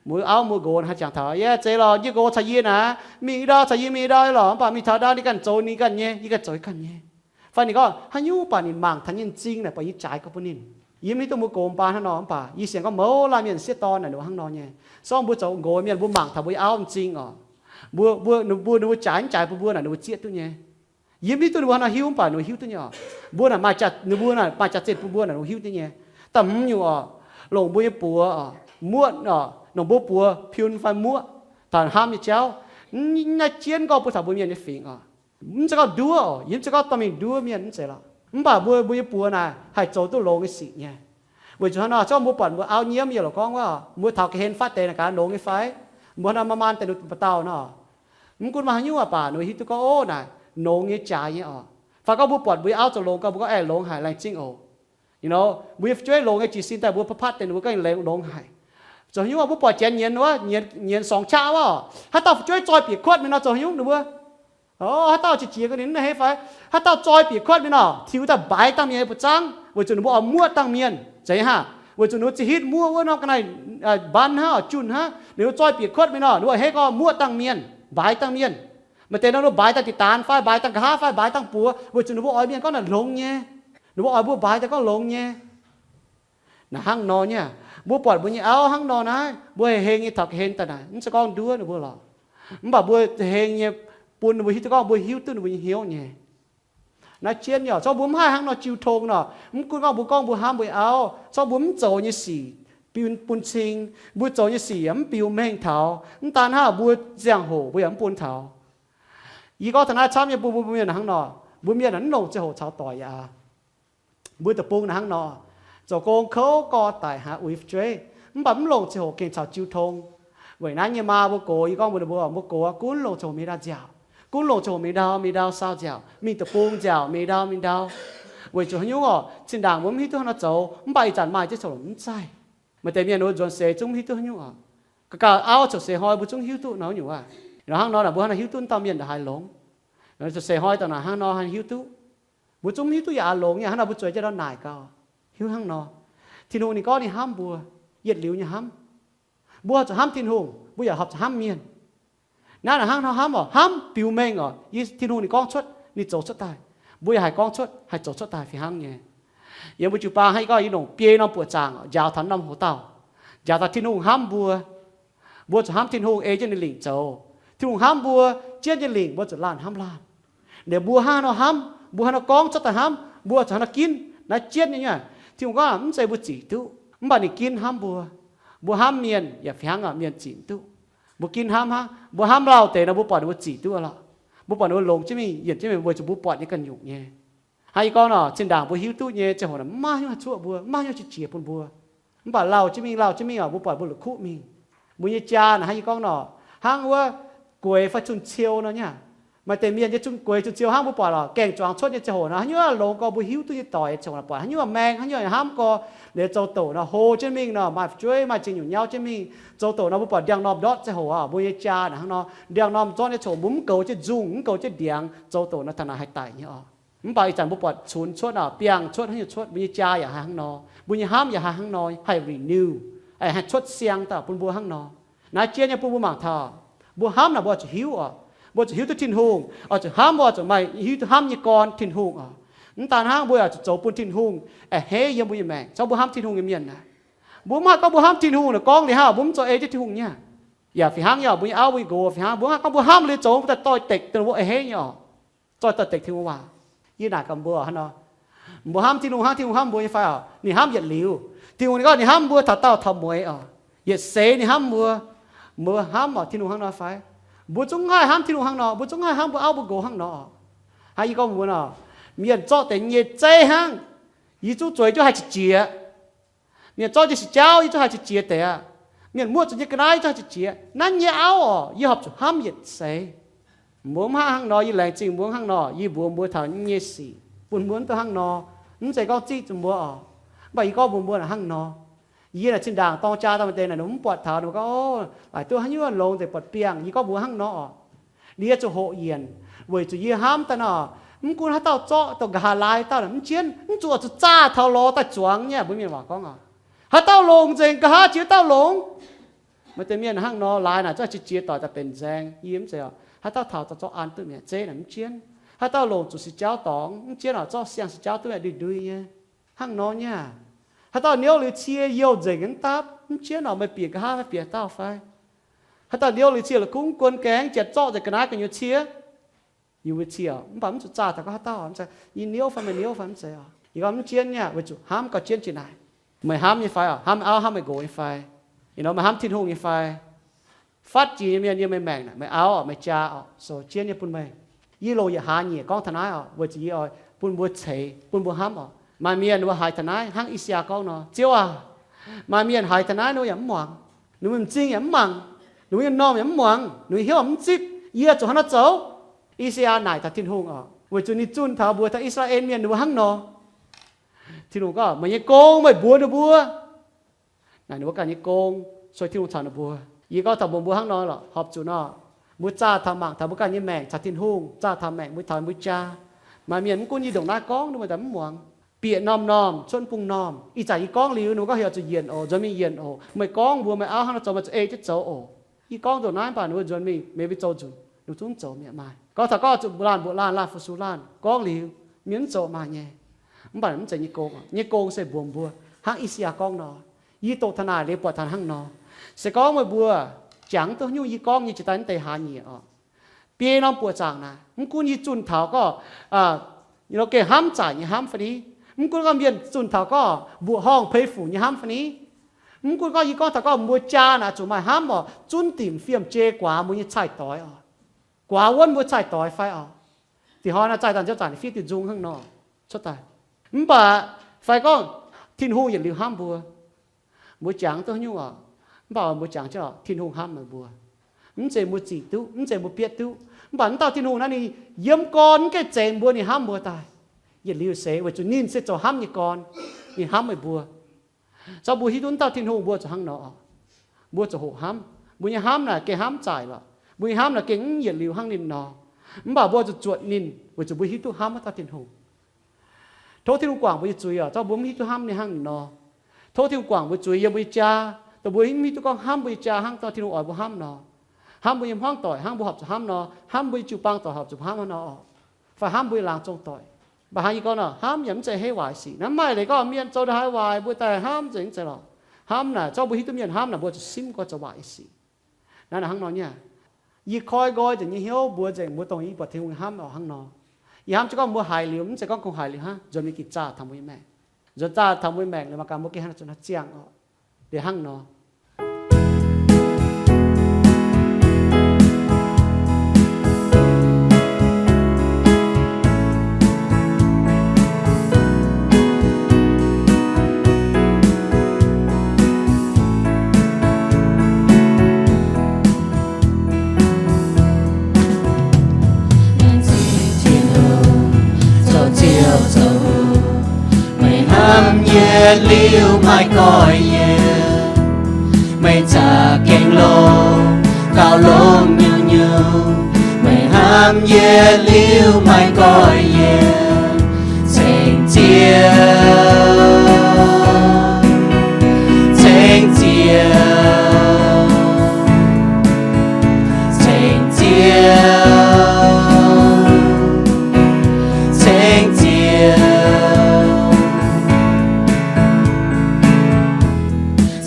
Mbuo auv mbuo nqox haih jangx taux, yie zeiz lorqc, nyei nqox caux yie naaic mingh ndau, caux yie mingh ndau lorqc, mv baac mingh taux ndau ninh ganh zoux ninh ganh nyei, yie ganh zoux yie ganh nyei. Fai ninh gorngv haaix nyungc baac ninh mangc taux nyei m'zing naaic, buatc yie jaaix gorngv bun ninh. Yie mv hiuv duqv mbuo gox baan hnangv nor, mv baac yie sienx gorngv mouz laanh mienh sieqv dorn naaic ninh mbuo hnangv nor nyei. Se gorngv mbuo zoux nqox mienh, mbuo mangc taux mbuo nyei auv m'zing oc. Mbuo, mbuo, ninh mbuo, ninh mbuo jaaix mv jaaix bun mbuo naaic, ninh mbuo zieqv duqv nyei. Yie mv hiuv duqv ninh mbuo hnangv nor hiuv, mv baac ninh mbuo hiuv duqv nyei oc. Mbuo naaic maaih jaax, ninh mbuo naaic maaih jaax-zinh bun mbuo naaic, ninh mbuo hiuv duqv nyei. Da'hmz nyungc oc, longc mbuo nyei buoz oc, muoqv oc, longc mbuo buoz piun fai muoqv taux hnamv nyei jauv. Naaiv jienv gorngv bun taux mbuo mienh nyei fingx oc. Mv zeiz gorngv nduov oc, yie mv zeiz gorngv dorh mingh nduov mienh, mv zeiz lorqc. Mv baac mbuo, mbuo nyei buoz naaic haih zoux duqv longx nyei sic nyei. Weic zuqc hnangv nor, se gorngv mbuo buatc mbuo auv nyiemv yie lorqc gorngv wuov, mbuo taux ga'hlen fatv deix naaic gaax longx nyei fai? Mbuo hnangv nor maan maan deix ninh mbuo dauh nor, mv gunv maaih haaix nyungc baac ninh mbuo hiuv duqv gorngv, ov, naaic longx nyei jaaix nyei oc. Fai gorngv mbuo buatc mbuo nyei auv zoux longx gau, mbuo gorngv, aeqv, longx haic, laengz zingh oc. You know, mbuo nyei fu'jueiv longx nyei jiez sin daaih mbuo patv-patv deix ninh mbuo gorngv longx haic. Zoux haaix nyungc, mbuo buatc janx nyienz wuov, nyienz, nyienz sorngx qaqv wuov, haaix dauh fu'jueiv zoi bieqc kuotv mingh nor zoux haaix nyungc ninh mbuo? Oc, haaix dauh qiex jiez ga'naaiv hei fai, haaix dauh zoi bieqc kuotv mingh nor, tiux daaih mbaix dangh mienh nyei buoz-zangv, weic zuqc ninh mbuo oix muoqv dangh mienh. Zeiz haav? Weic zuqc ninh mbuo za'hitv muoqv wuov norm ga'naaiv, mbaan hnangv oc, junh hnangv, ninh mbuo zoi bieqc kuotv mingh nor, ninh mbuo a'hneiv gorngv muoqv dangh mienh, mbaix dangh mienh. Maaih deix nor ninh mbuo mbaix dangh diqc daanx fai mbaix dangh nqa'haav fai mbaix dangh buoz, weic zuqc ninh mbuo oix mienh gorngv naaic longx nyei. Ninh mbuo oix mbuo mbaix daaih gorngv longx nyei. Naaic hnangv nor nyei aqv. Mbuo buatc mbuo nyei auv hnangv nor naaiv, mbuo hei heng nyei taux ga'hlen daaih naaic, mv zeiz gorngv nduov ninh mbuo lorqc. Mv baac mbuo heng nyei bun ninh mbuo hiuv duqv gorngv mbuo hiuv duqv ninh mbuo nyei hnyouv nyei. Naaiv jienv nyei oc, zorqv mbuo mv haih hnangv nor jiu tong nor, mv gunv gorngv mbuo gorngv mbuo hnamv mbuo auv, zorqv mbuo mv zoux nyei sic bun, bun cing, mbuo zoux nyei sic yaac mv biux mengh taux, mv daan hnangv mbuo ziangh hoc mbuo yaac mv bun taux. Yie gorngv taux naaiv camv nyei bun mbuo mienh hnangv nor, mbuo mienh mv longc ziangh hoc caux doic aqv. Mbuo deic-bung naaic hnangv nor, zoux gong kouv gorx daic haic uix fu'jueiv, mv baac mv longc ziangh hoc gengh caux jiu tong. Weic naaiv nyei maa mbuo gox, yie gorngv mbuox ninh mbuo, mbuo gox gunv longc ziangh hoc mingh ndau nziaauc, gunv longc ziangh hoc mingh ndau, mingh ndau saau nziaauc, mingh deic-bung nziaauc, mingh ndau mingh ndau. Weic zuqc haaix nyungc oc, zinh ndaangc mbuo mv hiuv duqv hnangv nor zoux, mv baac ih zanc maaih jienv coux lomc mv zaih. Maaih deix mienh ninh mbuo nzuonx seix zungv mv hiuv duqv haaix nyungc oc. Ga'gauh auv coux seix hnoi mbuo zungv hiuv duqv nor nyungc aav. Nor hnangv nor naaic mbuo hnangv nor hiuv duqv wuov dauh mienh ndongc haaix longx. Coux seix hnoi dongh naaic hnangv nor hiuv duqv. Mbuo zungv mv hiuv duqv yaac aqc longx nyei, hnangv nor mbuo zueiz jienv ndau naaic gau. Hiuv hnangv nor, Tin-Hungh ninh gorngv ninh hnamv mbuo, yietc liuz nyei hnamv. Mbuo horpc zuqc hnamv Tin-Hungh, mbuo yaac horpc zuqc hnamv mienh. Naaiv naaic hnangv nor hnamv oc, hnamv biux mengh oc, yie, Tin-Hungh ninh gorngv cuotv, ninh zoux cuotv daaih, mbuo yaac haih gorngv cuotv, haih zoux cuotv daaih fih hnangv nyei. Yiem mbuo jiu-baang hnangv yie gorngv, yie longc biei norm buoqc zaangc njaaux taux norm hoc dauh, njaaux taux Tin-Hungh hnamv mbuo. Mbuo zuqc hnamv Tin-Hungh ei jienv ninh lingc zoux. Tin-Hungh hnamv mbuo, jienv nyei lingc mbuo zuqc laanh hnamv laanh. Liuz mbuo hnangv haaix nor hnamv, mbuo haaix nor gorngv cuotv daaih hnamv, mbuo zuqc haaix nor ginv, naaiv jienv nyei. Tin-Hungh gorngv mv zeiz mbuo zic duqv, mv baac ninh ginv hnamv mbuo. Mbuo hnamv mienh yaac fih hnangv mienh zic duqv. Mbuo ginv hnamv hnangv, mbuo hnamv lauh deix nor mbuo buatc ninh mbuo zic duqv lorqc. Mbuo buatc ninh mbuo longx jienv mingh, yienc jienv mingh weic zuqc mbuo buatc nyei ganh nyungc nyei. Hnangv yie gorngv nor, zinh ndaangc mbuo hiuv duqv nyei ziangh hoc naaic mv maaih haaix nyungc haih cuoqv mbuo, mv maaih haaix nyungc qiex jiez bun mbuo. Mv baac lauh jienv mingh, lauh jienv mingh oc, mbuo buatc mbuo la'kuqv mingh. Mbuo nyei jaa naaic hnangv yie gorngv nor, hnangv wuov gueix fai cun-ciou nor nyei. Maaih deix mienh nyei cun-, gueix cun-ciou hnangv mbuo buatc oc, gaeng-zuangx cuotv nyei ziangh hoc naaic, haaix nyungc longx gorx mbuo hiuv duqv nyei doic ziangh hoc naaic buatc, haaix nyungc maeng, haaix nyungc hnamv gorx, liuz zoux doqc nor hlo jienv mingh nor, maaih fu'jueiv maaih zingh nyungc nyauv jienv mingh. Zoux doqc nor mbuo buatc ndiangx-normh ndortv ziangh hoc oc, mbuo nyei jaa naaic hnangv nor, ndiangx-normh ndortv nyei ziangh hoc mbuo mv goux jienv nzungh, mv goux jienv ndiangx, zoux doqc nor taux naaic haih daic nyei oc. Mv baac ih zanc mbuo buatc cunx cuotv oc, biangh cuotv, haaix nyungc cuotv, mbuo nyei jaa yaac haih hnangv nor, mbuo nyei hnamv yaac haih hnangv nor, haih renew, haih cuotv siang daaih bun mbuo hnangv nor. Naaiv jienv nyei bun mbuo mangc taux, mbuo hnamv naaic mbuo oix zuqc hiuv oc, mbuo zuqc hiuv duqv Tin-Hungh, oix zuqc hnamv, mbuo oix zuqc maaih hiuv duqv hnamv nyei gorn Tin-Hungh oc. Mv daan hnangv mbuo yaac zuqc zoux bun Tin-Hungh a'hneiv yiem mbuo nyei maengc, caux mbuo hnamv Tin-Hungh nyei mienh naaic. Mbuo mv haih gorngv mbuo hnamv Tin-Hungh naaic gorngv liuz hnangv, mbuo mv zoux ei jienv Tin-Hungh nyei. Yaac fih hnangv nyei oc, mbuo nyei auv, mbuo nyei nqox fih hnangv, mbuo mv haih gorngv mbuo hnamv liuz zoux daaih doix-dekc dongh ninh mbuo a'hneiv nyei oc. Zoih doix-dekc Tin-Hungh waac. Yie naaic gaax mbuo hnangv nor, mbuo hnamv Tin-Hungh hnangv Tin-Hungh hnamv mbuo nyei fai oc? Ninh hnamv yietc liuz. Tin-Hungh ninh gorngv ninh hnamv mbuo taux daauh taux mueiz oc. Yietc seix ninh hnamv mbuo. Mbuo hnamv oc Tin-Hungh hnangv nor fai? Mbuo zungv haih hnamv Tin-Hungh hnangv nor, mbuo zungv haih hnamv mbuo auv mbuo nqox hnangv nor. Hnangv yie gorngv mbuo nor, mienh zorqv deix nyei zeiv hnangv, yie zungv zueiz jienv haih qiex jiez. Mienh zorqv jienv si jauv, yie zungv haih qiex jiez deix aqv. Mienh muoqv zuqc nyei ga'naaiv, yie zungv haih qiex jiez. Naaiv nyei auv oc, yie horpc zuqc hnamv yietc seix. Mbuo mv haih hnangv nor, yie laengz zingh mbuo hnangv nor, yie mbuox mbuo taux nyei sic bun mbuo mv duqv hnangv nor. Mv zeiz gorngv ziqv zuqc mbuo oc, mv baac yie gorngv mbuox mbuo naaic hnangv nor. Yie naaic zinh ndaangc dorng jaa daaih maaih deix naaic, ninh mv buatc taux, ninh mbuo gorngv, Ov, laaix duqv haaix nyungc longx nzengc buatc biangh. Yie gorngv mbuox hnangv nor oc. Liuz yie zuqc hoqc yienc, weic zuqc yie hnamv daaih nor, mv gunv haaix dauh zorqv dongh nqa'haav lai dauh naaic mv jienv, mv zuqc oix zuqc zaah taux lorz daaih zuangx nyei. Mbuo mienh waac gorngv oc, haaix dauh longx nzengc, nqa'haav jiex dauh longx. Maaih deix mienh hnangv nor, laaix naaic zungv qiex jiez doic daaih benx nzaeng. Yie mv zeiz oc. Haaix dauh taux zorqv an duqv mi'aqv, zeiv naaic mv jienv. Haaix dauh longc zuqc si jauv dorngx mv jienv oc, zorqv siang si jauv duqv mi'aqv, ndui-ndui nyei. Hnangv nor nyei aqv. Haaix dauh niouv liuz cie youh nzengc mv dapv, mv jienv oc, meih bieqc nqa'haav fai bieqc dauh fai? Haaix dauh niouv liuz cie la'kuqv guon gaengh, janx zorqv nzengc ga'naaiv gu'nyuoz cie, yie mbuo cie oc, mv baac mv zuqc zaah taux gorngv haaix dauh, mv zeiz yie niouv fai meih niouv fai, mv zeiz oc. Yie gorngv mv jienv nyei aqv, weic zuqc hnamv gauh jienv jiex naaic. Meih hnamv nyei fai oc? Hnamv meih auv hnamv meih nqox nyei fai? Ih hnoi meih hnamv Tin-Hungh nyei fai? Fatv jiex nyei mienh yiem meih maengc naaic, meih auv oc, meih jaa oc, zoux jienv nyei bun meih. Yie longc yietc hlaax nyieqc gorngv taux naaiv oc, weic zuqc yie oix bun mbuo ceix, bun mbuo hnamv oc. Maaih mienh ninh mbuo haiz taux naaiv hnangv I^saa^yaa gorngv nor, Ziouv aac, maaih mienh haiz taux naaiv ninh mbuo yaac mv muangx, ninh mbuo m'zing yaac mv mangc, ninh mbuo nyei m'normh yaac mv muangx, ninh mbuo hnyouv mv zipv. Yie zuqc haaix nor zoux? I^saa^yaa naaic taux Tin-Hungh oc, weic zuqc ninh zunh taux mbuox taux I^saa^laa^en Mienh ninh mbuo hnangv nor. Tin-Hungh gorngv, Meih nyei gong meih mbuox ninh mbuo. Naaic ninh mbuo ganh nyei gong, sueih Tin-Hungh caux ninh mbuo. Yie gorngv taux mbuox mbuo hnangv nor lorqc, horpc zuqc nor, mbuo zaah taux mangc taux mbuo ganh nyei maengc caux Tin-Hungh, zaah taux maengc mbuo taux mbuo jaa. Maaih mienh mv gunv yie ndongc naaiv gorngv, ninh mbuo daaih mv muangx. Bieqc norm-norm, cuotv bung normh. Ih zanc yie gorngv liuz, ninh mbuo gorngv heuc zuqc yienc oc, nzuonx mingh yienc oc. Meih gorngv mbuox meih auv hnangv nor zoux, meih zuqc ei jienv zoux oc. Yie gorngv ndongc naaiv mv baac ninh mbuo nzuonx mingh, meih mbuo zoux nzunc, ninh mbuo zungv mv zoux mi'aqv. Maaih gorngv taux gorngv zuqc mbuo laanh mbuoqc laanh, laanh fu-sux laanh, gorngv liuz, mienh mv zoux maaih nyei. Mv baac mv zeiz nyei gong oc. Nyei gong se mbuox mbuo hnangv I^saa^yaa gorngv nor. Yie doqc taux naaic liuz buatc taux hnangv nor. Se gorngv meih mbuo jangx duqv nyungc yie gorngv nyei jiex daaih naaiv deix hlaax nyieqc oc, biei norm buoqc zaangc naaic, mv gunv yie zunh taux gorngv gengh hnamv zaaic nyei hnamv fai ni, mv gunv gorngv mienh zunh taux gorngv mbuoqc horngh peix fuc nyei hnamv fai ni, mv gunv gorngv yie gorngv taux gorngv mbuo jaa naaic zuqc maaih hnamv oc, zunv dimc fiem jei guaax mbuo nyei cai-doix oc, guaax wuonv mbuo cai-doix fai oc. Dinh hnoi naaiv zaih daaih nziouv zaanc fiev diuh nzung hnangv nor cuotv daaih. Mv baac fai gorngv Tin-Hungh yietc liuz hnamv mbuo, mbuo jangx duqv nyungc oc, mv baac mbuo jangx jienv oc, Tin-Hungh hnamv meih mbuo. Mv zeiz mbuo zic duqv, mv zeiz mbuo bietv duqv. Mv baac mv dauh Tin-Hungh naaiv ninh yiem gorn mv gaengh zengx mbuo, ninh hnamv mbuo daaih yietc liuz seix weic zuqc ninh se zoux hnamv nyei gorn. Ninh hnamv meih mbuo. Zorqv mbuo hiuv duqv mv dauh Tin-Hungh mbuo zuqc hnangv nor oc, mbuo zuqc hoqc hnamv. Mbuo nyei hnamv naaic gengh hnamv zaaic lorqc. Mbuo nyei hnamv naaic gengh mv yietc liuz hnangv ninh nor. Mv baac mbuo zuqc zuotc ninh weic zuqc mbuo hiuv duqv hnamv wuov dauh Tin-Hungh. Tov Tin-Hungh guangc mbuo nyei zuiz oc. Zorqv mbuo mv hiuv duqv hnamv ninh hnangv nor, tov Tin-Hungh guangc mbuo zuiz yiem mbuo nyei jaa, dongh mbuo mv hiuv duqv gorngv hnamv mbuo nyei jaa hnangv dauh Tin-Hungh oix mbuo hnamv nor. Hnamv mbuo nyei hmuangv doic hnangv mbuo horpc zuqc hnamv nor, hnamv mbuo nyei jiu-baang doic horpc zuqc hnamv hnangv nor oc. Fai hnamv mbuo nyei laangz zong doic. Mv baac hnangv yie gorngv nor, hnamv yaac mv zeiz heiv waaic sic. Naaiv maaih leiz gorngv mienh zoux ndongc haaix waaic mbuo daaih hnamv nzengc, mv zeiz lorqc. Hnamv naaic zorqv mbuo hiuv duqv mienh hnamv naaic mbuo zuqc simv gorx zoux waaic nyei sic. Naaiv hnangv nor nyei. Yie koi nqoi nzengc nyei hnyouv mbuox nzengc mbuo dongh yie buatc Tin-Hungh hnamv oc hnangv nor. Yie hnamv jienv gorngv mbuo haiz liuz, mv zeiz gorngv kungx haiz liuz hnangv, nzuonx mingh gitv zaah taux mbuo nyei maengc. Nzuonx zaah taux mbuo nyei maengc liuz mangc gaax mbuo gengh hnangv naaiv zuqc hnangv ziangh oc. Liuz hnangv nor. Laengz zingh Tin-Hungh, zoux Ziouv zoux Hungh. Meih hnamv yie liuz maaih goiv yiem, meih za'gengh longx, gauh longx nyungc-nyungc. Meih hnamv yie liuz maaih goiv yiem, ceng Ziouv, ceng Ziouv, ceng Ziouv, ceng Ziouv.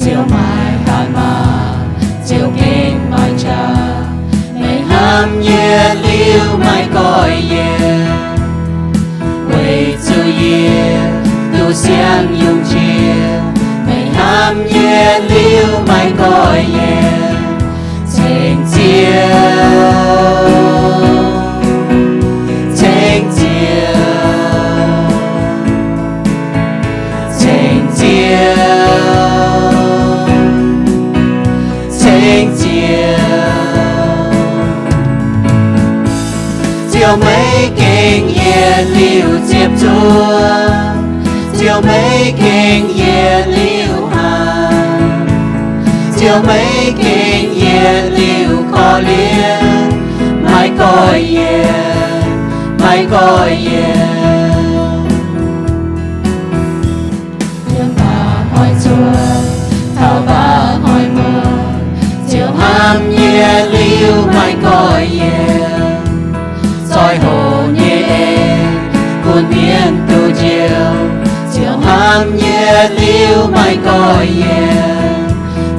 Ziouv maaih hatc maaz, Ziouv gengh maaih qaqv. Meih hnamv yie liuz maaih goiv yiem, weic zuqc yie duqv siang yungz jiex. Meih hnamv yie liuz maaih goiv yiem, Ziouv, meih gengh yietc liuz ziepc zuoqv. Ziouv, meih gengh yietc liuz hnaangx. Ziouv, meih gengh yietc liuz korv-lienh. Maiv goiv yienx, maiv goiv yienx. Yiem mbaac hnoi zuov, taux mbaac hnoi muoz, Ziouv hnamv yietc liuz maiv goiv yienx. Zoih hoc nyei en, bun mienh duqv njoux, Ziouv hnamv yietc liuz maiv goiv yienx.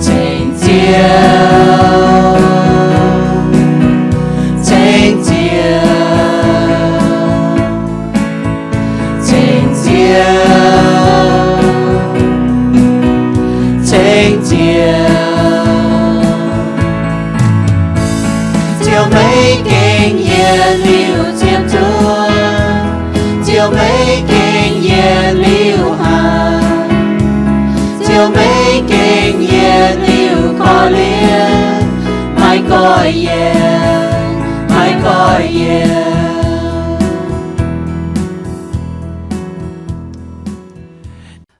Ceng Ziouv, ceng Ziouv, ceng Ziouv, ceng Ziouv. Ziouv, meih gengh yietc liuz ziepc zuoqv. Ziouv, meih gengh yietc liuz hnaangx. Ziouv, meih gengh yietc liuz korv-lienh. Maiv goiv yienx, maiv goiv yienx.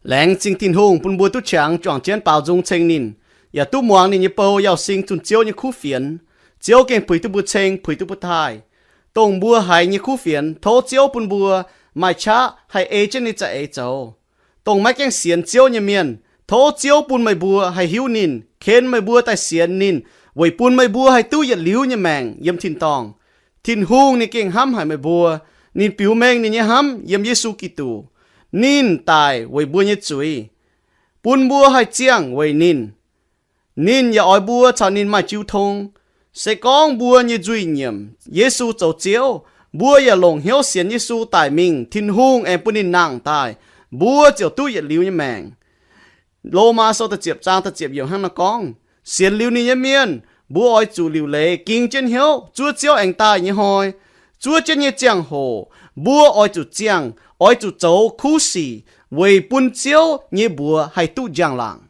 Laengz zingh Tin-Hungh bun mbuo duqv qangx juangc jienv baaux nzung ceng ninh, yaac duqv muangx ninh nyei bou yauh sing zunh Ziouv nyei kuv fienx. Ziouv gengh puix duqv mbuo ceng, puix duqv mbuo taaih. Dongh mbuo haiz nyei kuv fienx, tov Ziouv bun mbuo maaih qaqv haih ei jienv ninh za'eix zoux. Dongh maiv gaengh sienx Ziouv nyei mienh, tov Ziouv bun meih mbuo haih hiuv ninh, ken meih mbuo daaih sienx ninh, weic bun meih mbuo haih duqv yietc liuz nyei maengc yiem tin-dorngh. Tin-Hungh ninh gengh hnamv haic meih mbuo. Ninh biux mengh ninh nyei hnamv yiem Yesu Giduc. Ninh daic weic mbuo nyei zuiz, bun mbuo haih ziangh weic ninh. Ninh yaac oix mbuo caux ninh maaih jiu tong. Se gorngv mbuo nyei nzuih nyiemc Yesu zoux Ziouv, mbuo yaac longc hnyouv sienx Yesu daic mingh, Tin-Hungh aengx bun ninh nangh daaih, mbuo ziouc duqv yietc liuz nyei maengc. Lomaa Sou da'ziepc zaang da'ziepc yiemc hnangv naaiv gorngv, sienx liuz ninh nyei mienh, mbuo oix zuqc liuc leiz ging jienv hnyouv zuov Ziouv aengx daaih nyei hnoi. Zuov jienv nyei ziangh hoc, mbuo oix zuqc ziangh, oix zuqc zoux kuv sic, weic bun Ziouv nyei mbuox haih duqv njang-laangc.